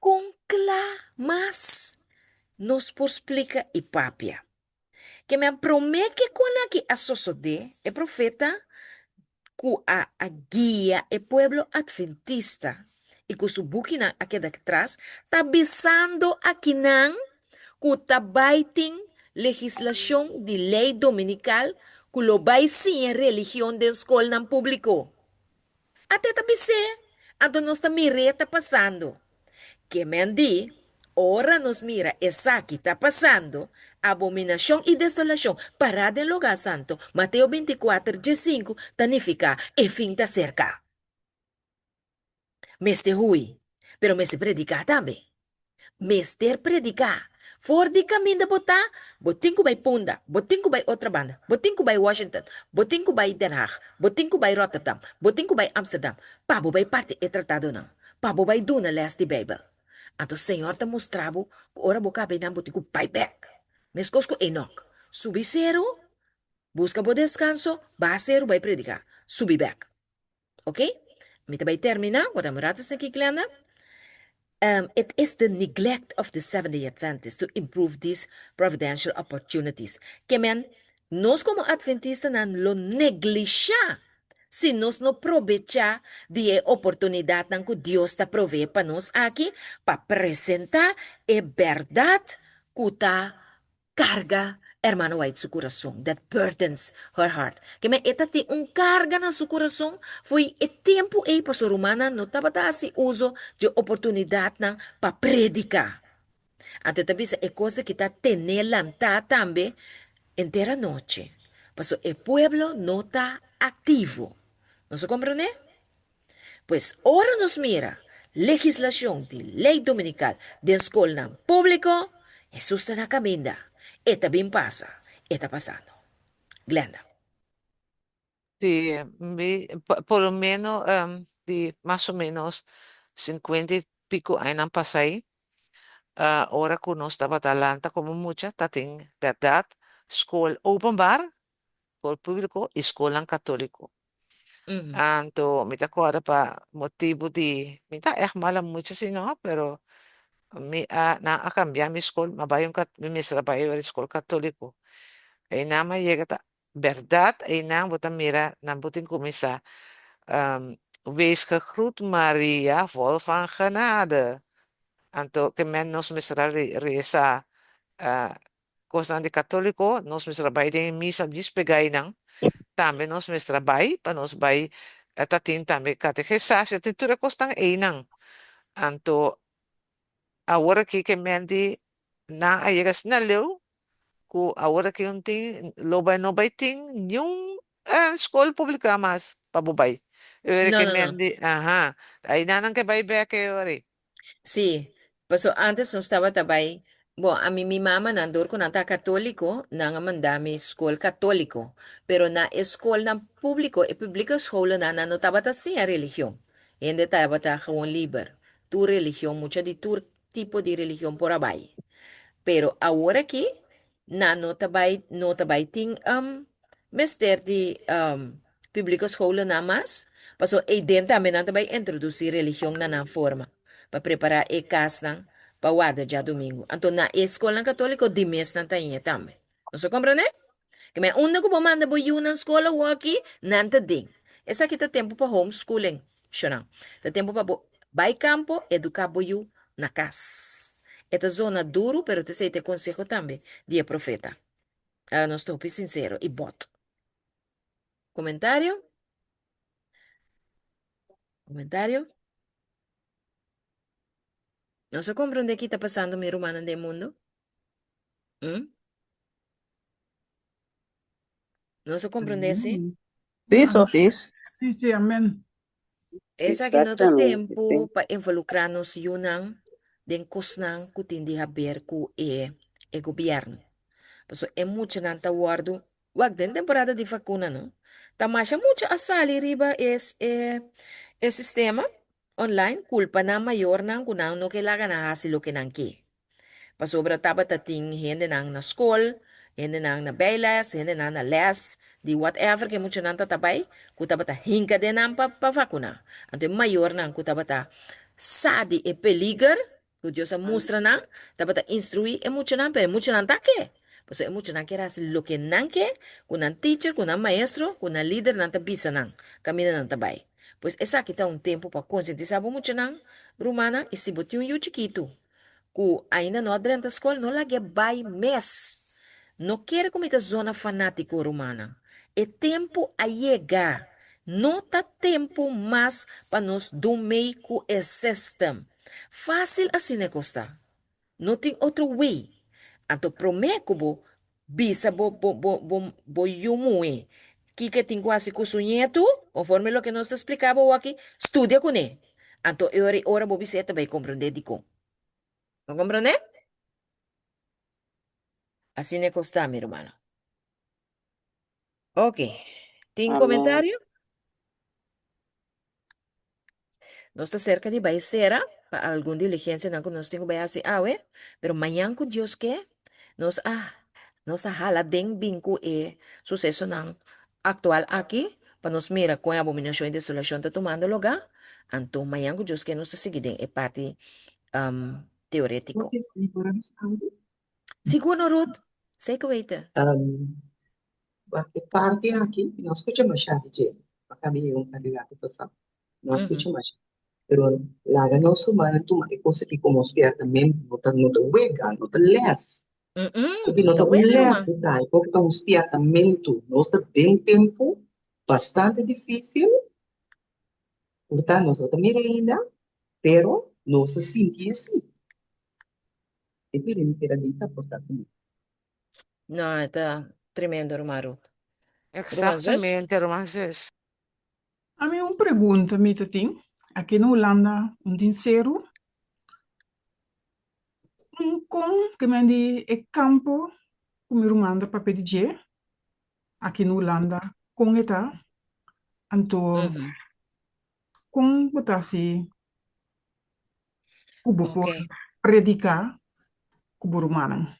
Kon kla mas nos por splika i papia? Ke men promé ke kon aki a sosodé, e profeta ku a a guia e pueblo adventista i ku su bukinan a keda tras, ta bisando akinan ku ta bai tin legislashon di lei dominikal ku lo bai siña religion den skolnan públiko. Ate ta bis'é, anto nos ta mir'é ta pasando. Ke men di, ora nos mira esaki ta pasando, abominashon i desolashon pará den lugá santo, Mateo 24, 15, ta nifiká e fin ta serka. Mester hui, pero mester prediká tambe. Mester prediká. For di kaminda bo ta, bo tin ku bai Punda, bo tin ku bai Otrabanda, bo tin ku bai Washington, bo tin ku bai Den Haag, bo tin ku bai Rotterdam, bo tin ku bai Amsterdam, pa bo bai parti e tratadonan, pa bo bai duna lès di Beibel. Anto Señor ta mustra bo ku ora bo kaba einan bo tin ku bai bèk. Meskos ku Enok, subi seru, buska bo deskanso, baha seru bai prediká, subi bèk. Ok, mi ta bai termina, word am rato esaki Glenda. Um, it is the neglect of the Seventh-day Adventists to improve these providential opportunities. Ke men, nos komo Adventistanan lo neglisha si nos no probecha di e oportunidatnan ku Dios ta provee pa nos aki pa presenta e bèrdat ku ta karga Hermana White su kurason, that burdens her heart. Ke men e ta tin un karga na su kurason fo'i e tempu ei pasobra rumannan no tabata hasi uso dje oportunidatnan pa prediká. Anto e ta bisa e kos aki ta ten'é lantá tambe henter anochi, pasobra e pueblo no ta aktivo. Nos a komprendé? Pues ora nos mira legislashon di lei dominikal den skolnan públiko, Hesus ta na kaminda, e ta bin pasa, e ta pasando. Glenda.
Sí, mi por lo menos di mas o menos 50 y pico añanan pasa ahí, ora cu nos tabata lanta como mucha, ta tin berdad school openbaar, school publico y scolnan catolico. Anto mi ta corda pa motibo di, mi ta echt mala mucha si no, pero mi a, nan a cambia mi school, mi a bay un mi mester a bay ora school catolico. Eynan mi a yega ta berdad eynan bo ta mira nan bo tin cuminsa Wees gegroet Maria vol van genade. Anto ke men nos mester a reza Kosnan di katóliko, nos mester a bai den e misa djis pegá einan. Tambe nos mester a bai pa nos bai ta tin tambe kategesashi, tin tur e kosnan einan. Anto awor aki ke men di nan a yega asina leu ku awor aki un tin lo bai no bai tin niun skol publiká mas pa bo bai. E ora
No,
ke
no,
men
no.
di aha, einan nan ke bai bèk e ora ei.
Sí, paso antes nos tabata bai, bon, ami mi mamanan dor ku nan ta katóliko, nan a manda mi skol katóliko, pero na e skolnan públiko, e publieke scholennan, nan no tabata siña religion. Hende tabata gewoon liber, tur religion, mucha di tur tipo di religion por a bai. Pero awor aki Nan no ta bai no ta bai tin mester di publieke scholennan mas, pasobra eiden tambe nan ta bai introduci religion na nan forma pa prepara e kasnan pa warda djadumingu. Anto na e skolnan katoliko di mes nan ta iñe tambe. Nos a komprende? Ke men unda ku bo manda bo yunan skol awoki, nan ta den. Esaki ta tempu pa homeschooling, shonnan. Ta tempu pa bo bai kampo, eduká bo yu na kas. E ta zona duru, pero ta esei ta e konseho tambe di e profeta. Nos ta hopi sinsero i bòt. Komentario? Komentario? Nos a komprendé ki ta pasando, mi rumannan, den mundu? Mm? Nos a komprendé si?
Sí, Sotis.
Sí, sí, amén.
Esaki no ta
Exactamente,
tempu
sí.
pa involukrá nos yunan den kosnan ku tin di haber ku e e gobièrnu. Pasobra e muchanan ta wòrdu, wak den temporada di vakuna no, ta masha mucha a sali riba e e e sistema online kulpa nan mayornan ku nan no ke laga nan hasi loke nan ke. Pasobra tabata tin hendenan na skol, hendenan na bijles, hendenan na les di whatever ku e muchanan ta ta bai, ku tabata hinka den nan pa pa vakuná. Anto e mayornan ku tabata sa di e peliger ku Dios a mustra nan, tabata instruí e muchanan, pero e muchanan ta ke. Pasobra e muchanan kier hasi loke nan ke, ku nan teacher, ku nan maestro, ku nan lidernan ta bisa nan kaminda nan ta bai. Pues esaki ta un tempu pa konsientisá bo muchanan, rumannan, i si bo tin un yu chikitu, ku ainda no a drenta skol no lag'é bai mes. No kere ku mi ta zona fanátiko, rumannan. E tempu a yega. No ta tempu mas pa nos dun mei ku e system. Fásil asina e kos ta. No tin otro way. Anto promé ku bo Bisa bo bo bo bo bo yu muhé kiko e tin ku hasi ku su ñetu, konforme loke nos ta splika bo awaki, studia kuné. Anto e ora i ora bo bisa e ta bai komprondé dikon. Bo komprondé? Asina e kos ta, mi rumannan. Ok. Tin
Amén.
komentario? Nos ta serka di bai sera pa algun diligensianan ku nos tin ku bai hasi awe, pero mañan ku Dios ke, nos a nos a hala den bin ku e susesonan aktual aki pa nos mira kon e abominashon i desolashon ta tumando lugá. Anto mañan ku Dios ke nos ta sigui den e parti teorétiko. Sigur no Ruth, zeker weten.
E parti aki no a skucha masha di dje, pa kami yega un kandidato ta sa. No a skucha masha. Pero laga nos rumannan tuma e kos aki komo spièrtamentu, no ta no ta wega, no ta lès. Porque no
Ta
ta un
wega,
les
ruman.
e ta, porque ta un spièrtamentu. Nos ta den tempu bastante difísil, por ta nos no ta mira ainda, pero nos ta sinti esei. E pidi mi keda bisa por ta ku mi.
No, e ta tremendo, ruman Ruth. Ruman zus?
Exactamente, ruman zus.
Ami un pregunta mi ta tin, aki na Hulanda un tin seru, un kon ke men di e kampo ku mi ruman ta papia di dje, aki na Hulanda kon e ta, anto kon bo ta hasi ku bo por prediká ku bo rumannan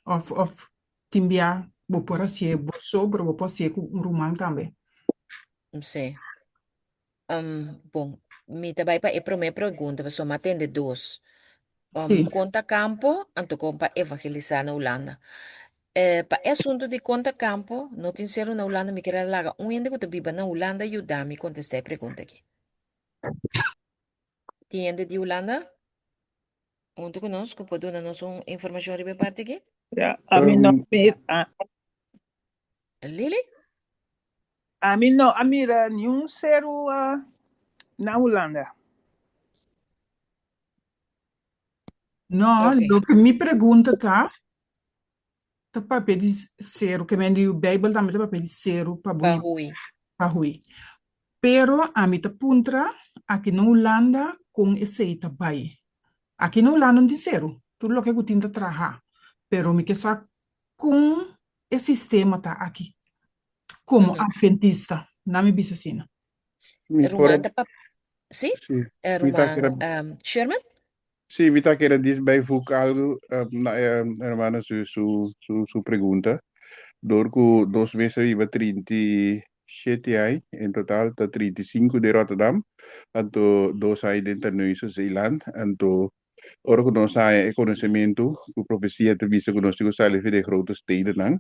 òf òf tin bia bo por hasié bo so pero bo por hasié ku un ruman tambe.
Sí. Um, bon, mi ta bai pa e promé pregunta, pasobra mi a tende dos. Um,
Sí.
kon ta kampo, anto kon pa evangelisá na Hulanda. Eh, pa e asuntu di kon ta kampo, no tin seru na Hulanda, mi kier a laga un hende ku ta biba na Hulanda yuda mi kontestá e pregunta aki. Tin hende di Hulanda huntu ku nos ku por duna nos un informashon riba e parti aki?
Ja, ami no mi- a-
Lily?
Ami no a mira niun seru na Hulanda.
No,
Oké.
loke mi pregunta ta, ta papia di seru, ke men di Bijbel tambe ta papia di seru pa
Pa
bui,
hui.
pa hui. Pero ami ta puntra aki na Hulanda kon esei ta bai. Aki na Hulanda no tin seru, tur loke ku tin ta traha. Pero mi ke sa kon e sistema ta aki komo adventista, na mi bisa asina.
Mi por
Ruman ta pa Sí?
Sí,
Eh,
mi ta
ruman
kere
um, Sherman?
Sí, mi ta kere dis bijvoeg algo na e hermana su su su su pregunta. Door ku nos mes a biba 37 ai, en total ta 35 den Rotterdam, anto dos ai den Terneuzen, Zeeland, anto Ora ku nos haña e konosementu ku profesia ta bisa ku nos tin ku sali for di e grote stedennan,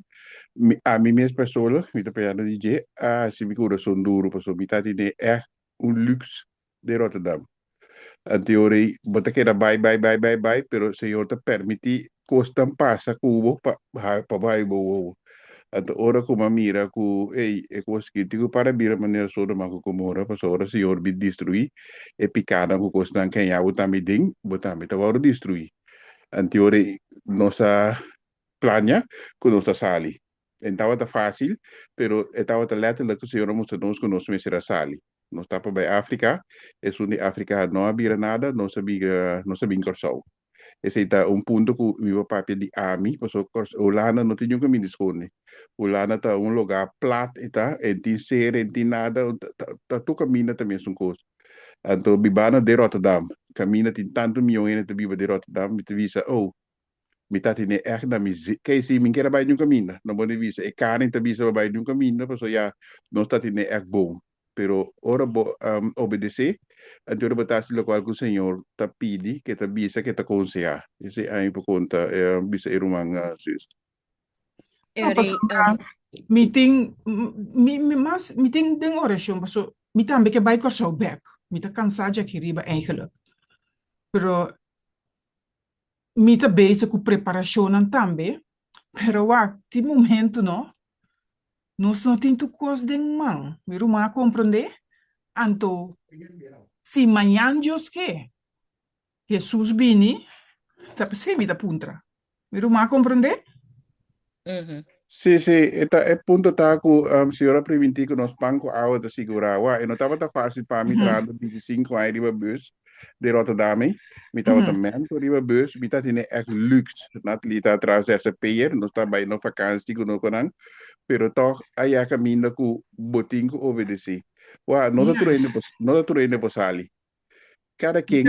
mi ami mes persoonlijk, mi ta payando di dje, a hasi mi kurason duru pasobra mi ta tene ègt un lùks den Rotterdam. Anto e ora ei bo ta keda bai bai bai bai bai, pero Señor ta permití kosnan pasa ku bo pa pa bo haña bo wowo. Anto ora ku mi a mira ku, ey, e kos aki tin ku para bira manera Sodoma ku Gomora, pasobra ora Señor bin destruí e pikánan ku kosnan ku haña bo tambe den, bo tambe ta wòrdu destruí. Anto ora ei nos a plania ku nos ta sali. E no tabata fásil, pero e tabata lèterlik ku Señor a mustra nos ku nos mester a sali. Nos ta pa bai Afrika, esun di Afrika no a bira nada, nos a bira, nos a bin Kòrsou. Esei ta un punto ku mi por papia di ami, pasobra Hulanda no tin niun kaminda di skonde. Hulanda ta un lugá plat e ta, e tin sere, e tin nada, ta tur kaminda ta mesun kos. Anto bibando den Rotterdam, kaminda tin tantu mion hende ta biba den Rotterdam, mi ta bisa, oh, mi ta tene ègt na mi kei si mi kier a bai niun kaminda, no bo bisa, e karni ta bisa pa bai niun kaminda, pasobra ya nos ta tene ègt bon. Pero ora bo obedesé, anto ora bo ta hasi lokual ku Señor ta pidi, ke ta bisa, ke ta konsehá. Esei ami por konta, bisa e ruman zus.
No,
Eri,
pasobra mi tin, mi, mi mas, mi tin den orashon, paso mi tambe ke bai Kòrsou bèk. Mi ta kansá djaki riba eigenlijk. Pero mi ta bezig ku preparashonnan tambe, pero wak, tin momento no, nos no tin tur kos den man, mi ruman a komprondé, anto si mañan Dios ke, Hesus bini, ta p'esei mi ta puntra. Mi ruman a komprondé?
Sí, sí, e ta, e punto ta ku señor a primintí ku nos pan ku awa ta sigurá. Wak, e no tabata fásil pa mi trahando 25 aña riba bus di Rotterdam ei. Mi tabata mento riba bus, mi ta tene ègt luxe. Nathalie ta traha zzp'er, nos ta bai na vakansi ku no ku nan, pero tòg aya kaminda ku bo tin ku obedesé. Wak, no ta tur hende por, no ta tur hende por sali. Kada ken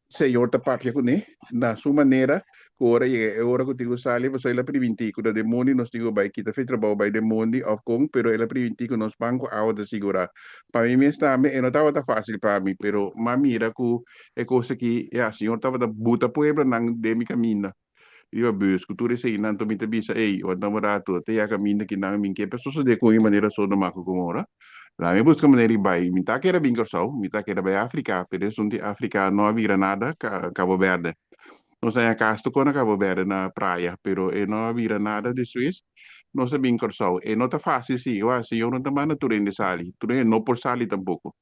Señor ta papia kuné na su manera, ku ora yega e ora ku tin ku sali, pasobra el a primintí ku ta den mondi nos tin ku bai kita fe trabou bai den mondi òf kon, pero el a primintí ku nos pan ku awa ta sigurá. Pa mi mes tambe e no tabata fásil pa mi, pero m'a mira ku e kos aki, ya, Señor tabata buta pueblonan den mi kaminda. Riba bus ku tur eseinan anto mi ta bisa, Ey, wanta un ratu, te ya kaminda ki nan min ke pa sosodé ku mi manera Sodoma ku Gomora. La mi buska manera di bai. Mi ta kere bin Kòrsou, mi ta kere bai Afrika, pero esun di Afrika no a bira nada, Cabo Verde. Nos a haña kas tokó na Cabo Verde na praya, pero e no a bira nada despues. Nos a bin Kòrsou. E no ta fásil si, wak, Señor no ta manda tur hende sali, tur hende no por sali tampoko.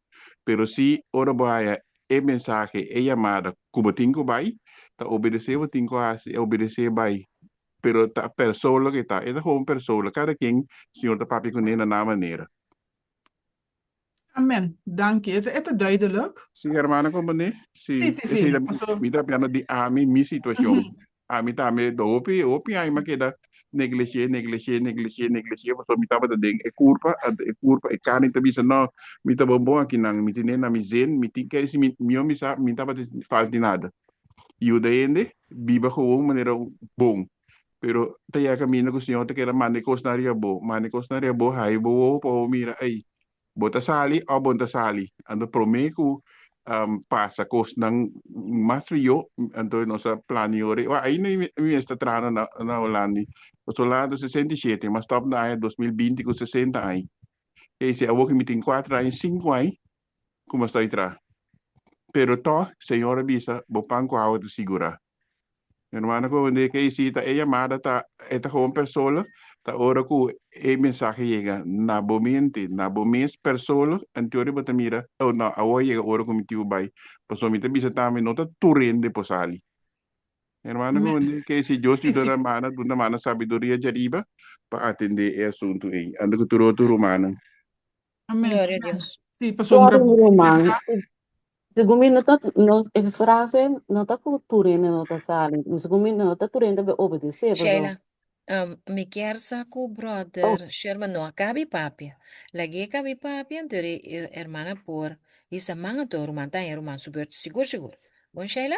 Pero si ora bo haña e mensahe, e yamada ku bo tin ku bai, ta obedesé bo tin ku hasi, obedesé bai. Pero ta persoonlijk e ta, e ta gewoon persoonlijk, kada ken Señor ta papia kuné na nan manera.
Amen. Danki. E ta, e ta duidelijk.
Sí, hermana, comprendé?
Sí,
Sí,
sí,
esei
sí.
ta
Paso,
mi ta piando di ami, mi situacion.
Mhm.
Ami tambe do hopi, hopi aña mi a keda negligé, negligé, negligé, negligé, pasobra mi tabata den e curpa, anto e curpa, e carni ta bisa, no, mi ta bon bon akinan, mi tene na mi zin, mi tin kei si mi, mihó mi sa, mi tabata falta di nada. Yuda hende, biba gewoon manera un bon. Pero ta yega kaminda ku Señor ta keda manda e kosnan riba bo, manda e kosnan riba bo, haña bo wowo pa bo mira, ey, bo ta sali òf bo no ta sali. Anto promé ku pasa kosnan mas frio, anto nos a plania ora, wak ainda mi mester traha na na Holanda, pasobra Holanda ta 67, mi a stòp na aña 2020 ku 60 aña. Ey si awor ku mi tin kuater aña, sinku aña ku mi a stòp di traha. Pero tòg Señor a bisa, bo pan ku awa ta sigurá. Mi hermano ku wende ke si ta e yamada ta e ta gewoon persoonlijk ta ora ku e mensahe yega na bo mente na bo mes persoonlijk anto bo ta mira oh no awor a yega ora ku mi tiu bai pasobra mi ta bisa tambe no ta tur hende por sali. Mi hermano ku wende ke si Dios yuda nan mana duna mana sabiduria djariba pa atende e asuntu ei anda ku tur otro rumannan.
Amen.
Gloria a
Amen.
Dios.
Sí, pasobra
Sorry, mi ruman. Segun mi no ta, no, e frase no ta ku tur hende no ta sali. Segun mi no ta tur hende ta obedesé, pasobra.
Sheila, um, mi kier sa ku brother Sherman no a kabi papia. Lag'é kabi papia, anto e e hermana por hisa man anto ruman ta haña ruman su beurt sigur sigur. Bon Sheila?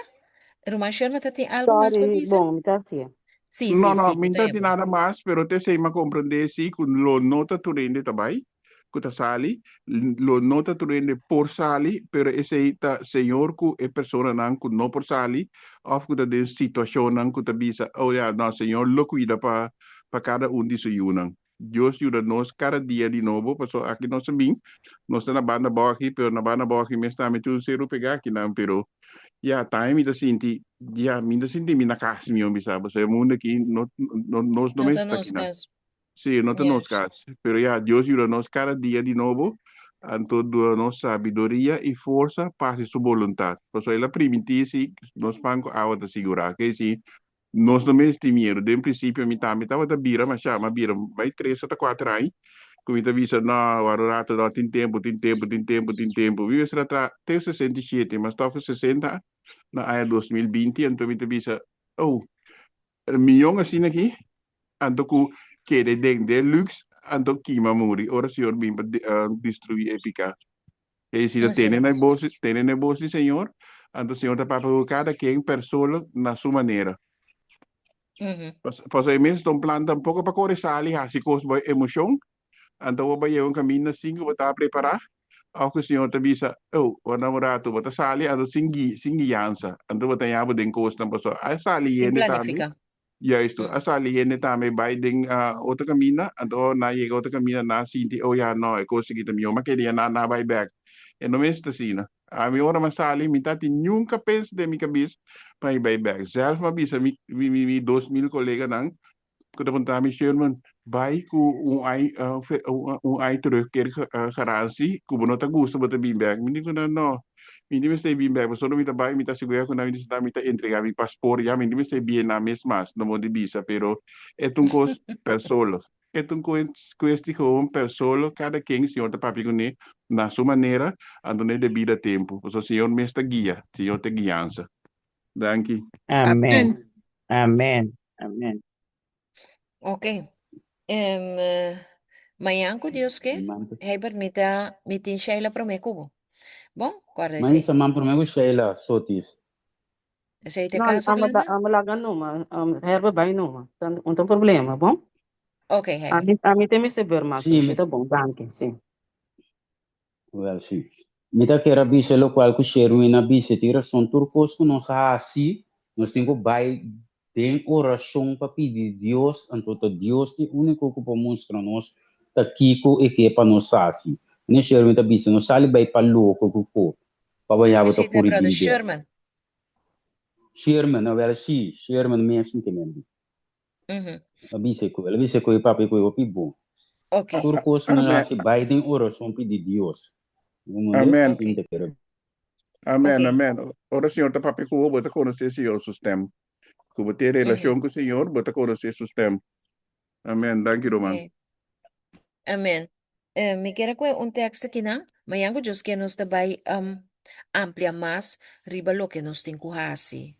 Ruman Sherman ta tin algu mas pa
Sorry,
bisa?
bon, mi ta hasié.
Sí,
No,
sí,
no,
sí,
mi
bo ta
no
haña
tin
bon.
nada mas, pero t'esei mi a komprendé sí ku lo no ta tur hende ta bai. ku ta sali, lo no ta tur hende por sali, pero esei ta Señor ku e personanan ku no por sali òf ku ta den situashonnan ku ta bisa, oh ya, no, Señor lo kuida pa pa kada un di su yunan. Dios yuda nos kada dia di nobo, pasobra aki nos a bin, nos ta na banda abou aki, pero na banda abou aki mes tambe tin un seru pegá akinan, pero ya, tambe mi ta sinti, ya, mi ta sinti mi na kas mi, bisa, pasobra e mundu aki no, no, nos no
No ta
mester ta
nos
akinan.
kas.
Sí, no ta nos
Yes.
cas. Pero ya, Dios yuda nos cada dia di nobo, anto duna nos sabiduria i forsa pa hasi su boluntat. Pasobra el a primintí si nos pan ku awa ta sigurá. Ke si nos no mester tin miedu. Den prinsipio mi tambe tabata bira mashá, mi a bira bai tres ota kuater aña ku mi ta bisa, no, wak un rato, no, tin tempu, tin tempu, tin tempu, tin tempu. Mi mester a traha te 67, mas tòg 60 na aña 2020, anto mi ta bisa, oh, Mion asina aki, anto ku kere den den luks, anto kima muri ora Señor bin pa destrui e piká. E si ta tene na e bos, tene na e bos di Señor, anto Señor ta papia ku kada ken persoonlijk na su manera. Pasobra e mes ta un plan tampoko pa kore sali hasi kos bo emoshon, Anto bo bai yega un kaminda sin ku bo ta prepará, òf ku Señor ta bisa, Oh, wak un ratu, bo ta sali anto sin gui, sin guiansa, anto bo ta haña bo den kosnan, pasobra a sali
Sin
hende tambe,
planifiká.
juistu, a sali hende tambe bai den otro kaminda, anto nan yega otro kaminda, nan a sinti, oh ya, no, e kos aki ta mihó, m'a keda ya nan a bai bèk. E no mester ta asina. Ami ora m'a sali, mi ta tin nunka pensa den mi kabes pa mi bai bèk. Zèlf m'a bisa mi, mi, mi 2000 koleganan, Ku ta puntra mi, Sherman, bai ku un ai un ai terugkeer garantie ku bo no ta gusta bo ta bin bek. Mi di ku nan no, mi di mester bin bek pasobra mi ta bai mi ta asegura ku nan mi di nan mi ta entrega mi paspoort ya mi di mester bien nan mes mas no bo di bisa pero e ta un kos persoonlijk e ta un kwestie gewoon persoonlijk kada ken Señor ta papia kuné na su manera anto na e debida tempo pasobra Señor mes ta guia Señor ta guiansa. Danki.
Amen. Amen. Amen.
Ok. Em, eh, mañan ku Dios ke, Herbert, mi ta, mi tin Sheila promé ku bo. Bon, guarda
Mañan
esei.
sa man promé ku Sheila, Sotis.
Esei ta e
No,
kaso,
amo da,
Glenda?
amo laga numa, um, Herbert bai numa. Tan, un tan problema, bon?
Ok, Herbert.
Ami, ami te mester ver mas,
Sí,
sí,
mi,
ta bon, danki, sí.
Wel si. Mi ta kier a bisa locual cu Sherwin a bisa. Tin rason, tur cos cu nos haci, nos tin cu bay den oracion pa pidi Dios, anto ta Dios e unico cu por mustra nos ta kico e ke pa nos haci. Mane Sherwin ta bisa, no sali bay pa loco cu co, pa baña bo ta
Esei ta
curi
brother
bin bek.
Sherman.
Sherman, awel si, Sherman mes mi ke men di. A bisa ku, el a bisa ku e papia ku e hopi bon. Tur kos mi
Amen.
hasi bai den orashon pidi Dios.
Amen.
Mi ta kere.
Amen, amen. Ora Señor ta papia ku bo, bo ta konosé Señor su stem. Ku bo tin relashon ku Señor, bo ta konosé su stem. Amen. Danki, ruman.
Amen. Mi kier a kohe un tekst akinan, mañan ku Dios kier nos ta bai amplia mas riba loke nos tin ku hasi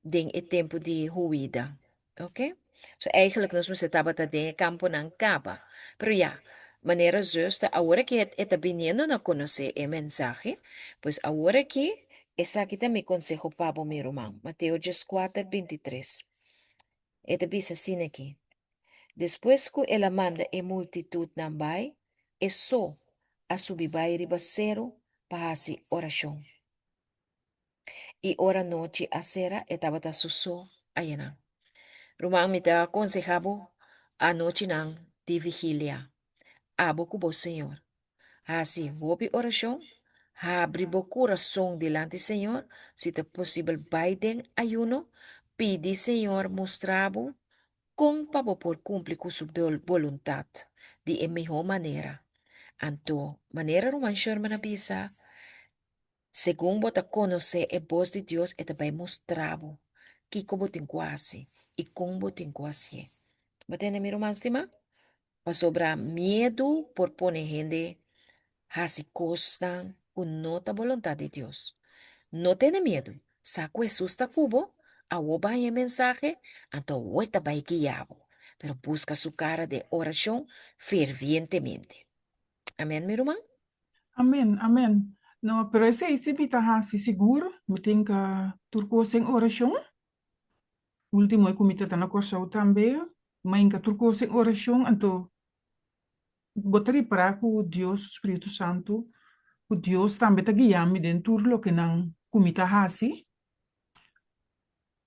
den e tempu di huida. Ok? So eigenlijk nos mester tabata den e kamponan kaba. Pero ya, manera zus ta awor aki e ta biniendo na konosé e mensahe, pues awor aki esaki ta mi konseho pa bo mi ruman. Mateo 14, 23. E ta bisa asina aki, Despues ku el a manda e multitutnan bai, e so a subi bai riba seru pa hasi orashon. I ora nochi a sera, e tabata su so ayanan. Ruman, mi ta konsehá bo anochinan di vigilia, abo ku bo Señor. Hasi hopi orashon, habri bo kurason dilanti Señor, si ta posibel bai den ayuno, pidi Señor mustra bo kon pa bo por kumpli ku su boluntat di e mihó manera. Anto, manera ruman Sherman a bisa, Segun bo ta konosé e bos di Dios e ta bai mustra bo kiko bo tin ku hasi i kon bo tin ku hasié. Bo tende mi ruman stimá? Pasobra miedu por pone hende hasi kosnan ku no ta boluntat di Dios. No tene miedu, sa ku Hesus ta ku bo, awor bo haña e mensahe, anto awor e ta bai guia bo. Pero buska su kara den orashon fervientemente. Amen, mi ruman?
Amen, amen. No, pero esei si mi ta hasi sigur, mi tin ka tur kos den orashon. Ultimo e ku mi ta ta na Kòrsou tambe, mi a hinka tur kos den orashon, anto bo ta ripará ku Dios, su Spiritu Santu, ku Dios tambe ta guia mi den tur lokenan ku mi ta hasi.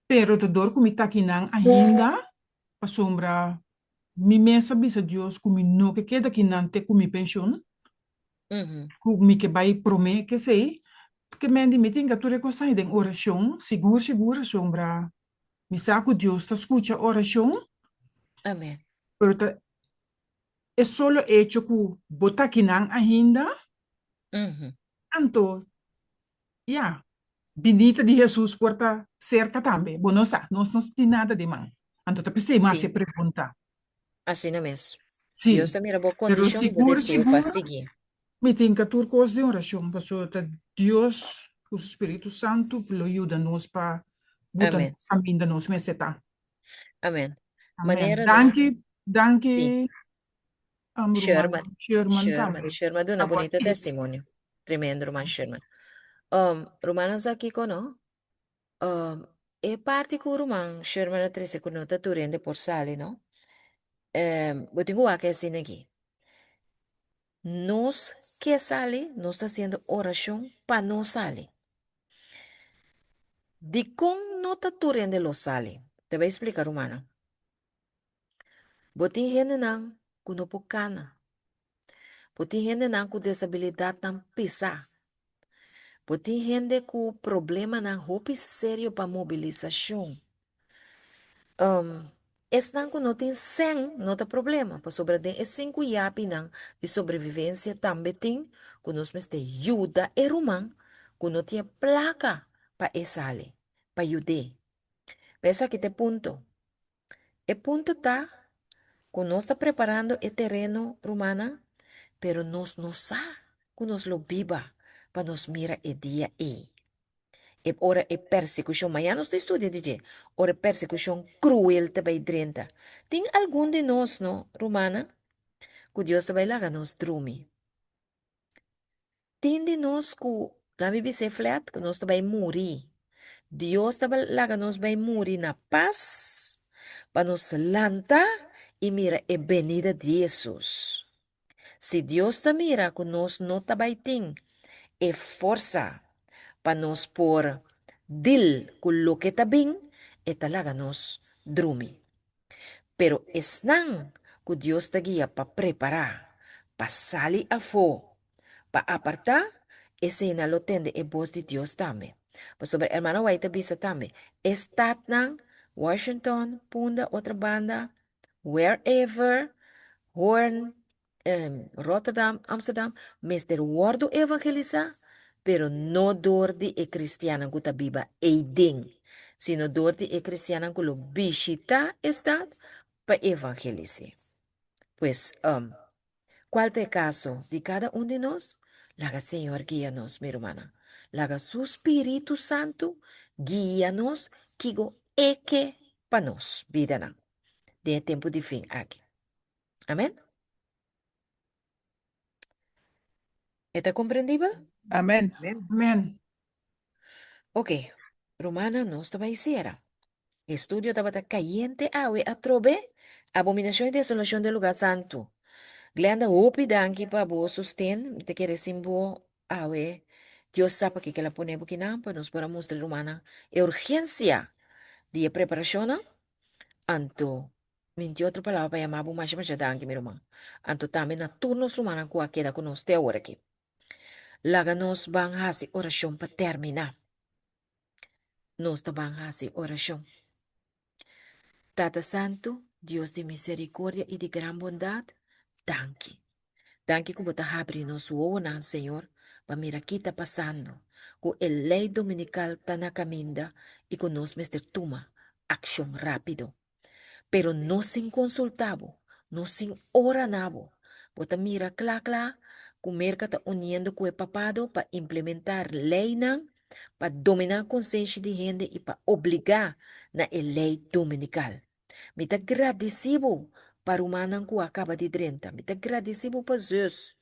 Pero ta dor ku mi ta akinan ainda, pasobra Mi mes a bisa Dios ku mi no ke keda kinan te ku mi penshon, ku mi ke bai promé ke esei. Ke men di mi tin ka tur e kosnan den orashon, sigur sigur asombra mi sa ku Dios ta skucha orashon.
Amen.
Pero ta e solo echo ku bo ta kinan ainda, anto Ya, binita di Hesus por ta serka tambe. Bo no sa, nos no tin nada di man. Anto ta p'esei mas
Sí,
e pregunta.
asina mes.
Sí,
Dios ta mira bo
pero
kondishon i bo
sigur,
deseo pa
sigur,
sigui.
mi tin ka tur kos den orashon, pasobra ta Dios ku su Spiritu Santu lo yuda nos pa buta
Amen.
nos kaminda nos mester ta.
Amen.
Amen.
Manera no.
Danki,
Sí.
danki, um, ruman
Sherman.
Sherman
Sherman.
tambe.
Sherman duna
Pa bo
bunita testimonio. Tremendo, ruman Sherman. Um, rumannan sa kiko no? Um, e parti ku ruman Sherman a trese ku no ta tur hende por sali, no? Um, bo tin ku wak asina aki. Nos ke sali, nos ta hasiendo orashon pa nos sali. Dikon no ta tur hende lo sali? Te bai splika, rumannan. Bo tin hendenan ku no por kana. Bo tin hendenan ku desabilidatnan pisá. Bo tin hende ku problemanan hopi serio pa mobilisashon. Um, esnan ku no tin sèn no ta problema, pasobra den e sinku yapinan di sobrevivensia tambe tin ku nos mester yuda e ruman ku no tin e plaka pa e sali, pa yud'é. Pa esaki ta e punto. E punto ta ku nos ta preparando e tereno, rumannan, pero nos no sa ku nos lo biba pa nos mira e dia ei. E ora e persekushon, mañana nos ta studia di dje, ora e persekushon kruel ta bai drenta. Tin algun di nos, no, rumannan, ku Dios ta bai laga nos drumi. Tin di nos ku, laat mi bis'é flat, ku nos ta bai muri. Dios ta bai laga nos bai muri na pas pa nos lanta i mira e benida di Hesus. Si Dios ta mira ku nos no ta bai tin e forsa pa nos por dil ku loke ta bin, e ta laga nos drumi. Pero esnan ku Dios ta guia pa prepará, pa sali afó, pa apartá, eseinan lo tende e bos di Dios tambe. Pasobra Hermana White ta bisa tambe, e statnan, Washington, Punda, Otrabanda, wherever, Hoorn, Rotterdam, Amsterdam, mester wòrdu evangelisá, pero no dor di e kristiannan ku ta biba eiden, sino dor di e kristiannan ku lo bishitá e stat pa evangelis'é. Pues, kual ta e kaso di kada un di nos? Laga Señor guia nos, mi rumannan. Laga Su Spiritu Santu guia nos kiko E ke pa nos bidanan den e tempu di fin aki. Amen? E ta komprendibel?
Amen.
Amen.
Ok, rumannan, nos ta bai sera. E studio tabata kayente awe atrobe, Abominashon i desolashon den lugá santu. Glenda, hopi danki pa bo sosten. Mi ta kere sin bo awe. Dios sa pakiko el a pone bo kinan pa nos por a mustra e rumannan e urgensia di e preparashonnan. Anto, Mi tin otro palabra pa yama bo masha masha danki mi ruman. Anto tambe na tur nos rumannan ku a keda ku nos te awor aki. Laga nos ban hasi orashon pa terminá. Nos ta ban hasi orashon. Tata Santu, Dios di miserikordia i di gran bondat, danki. Danki ku bo ta habri nos wowonan, Señor, pa mira ki ta pasando, ku e lei dominikal ta na kaminda i ku nos mester tuma akshon rápido. Pero no sin konsultá bo, no sin ora na bo. Bo ta mira kla kla ku Merka ta uniendo ku e papado pa implementá leinan pa dominá konsenshi di hende i pa obligá na e lei dominikal. Mi ta gradisí bo pa rumannan ku a kaba di drenta. Mi ta gradisí bo pa zus.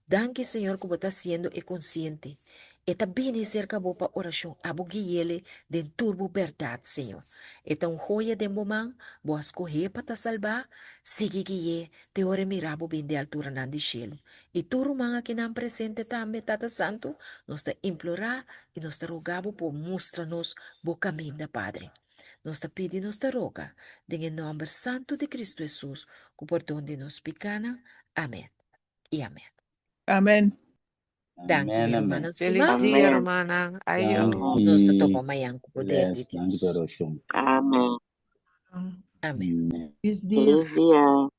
Danki Señor ku bo ta hasiendo e konsiente. E ta bini serka bo pa orashon. Abo gui'ele den tur bo bèrdat, Señor. E ta un hoya den bo man, bo a skoh'é pa ta salbá. Sigui gui'é te ora e mira bo bin den alturanan di shelu. I tur ruman akinan presente tambe, Tata Santu, nos ta implorá i nos ta roga bo por mustra nos bo kaminda, Padre. Nos ta pidi nos ta roga den e nòmber santu di Kristu Hesus ku pordon di nos pikánan. Amèn i amèn.
Amèn.
Danki mi
Amèn, amèn.
rumannan
Felis
stimá.
dia, rumannan. Ayo.
Nos ta
Danki.
topa mañan ku poder
Bless.
di
Danki pa
Dios.
orashon.
Amèn.
Amèn.
Amèn.
Felis dia.
Felis dia.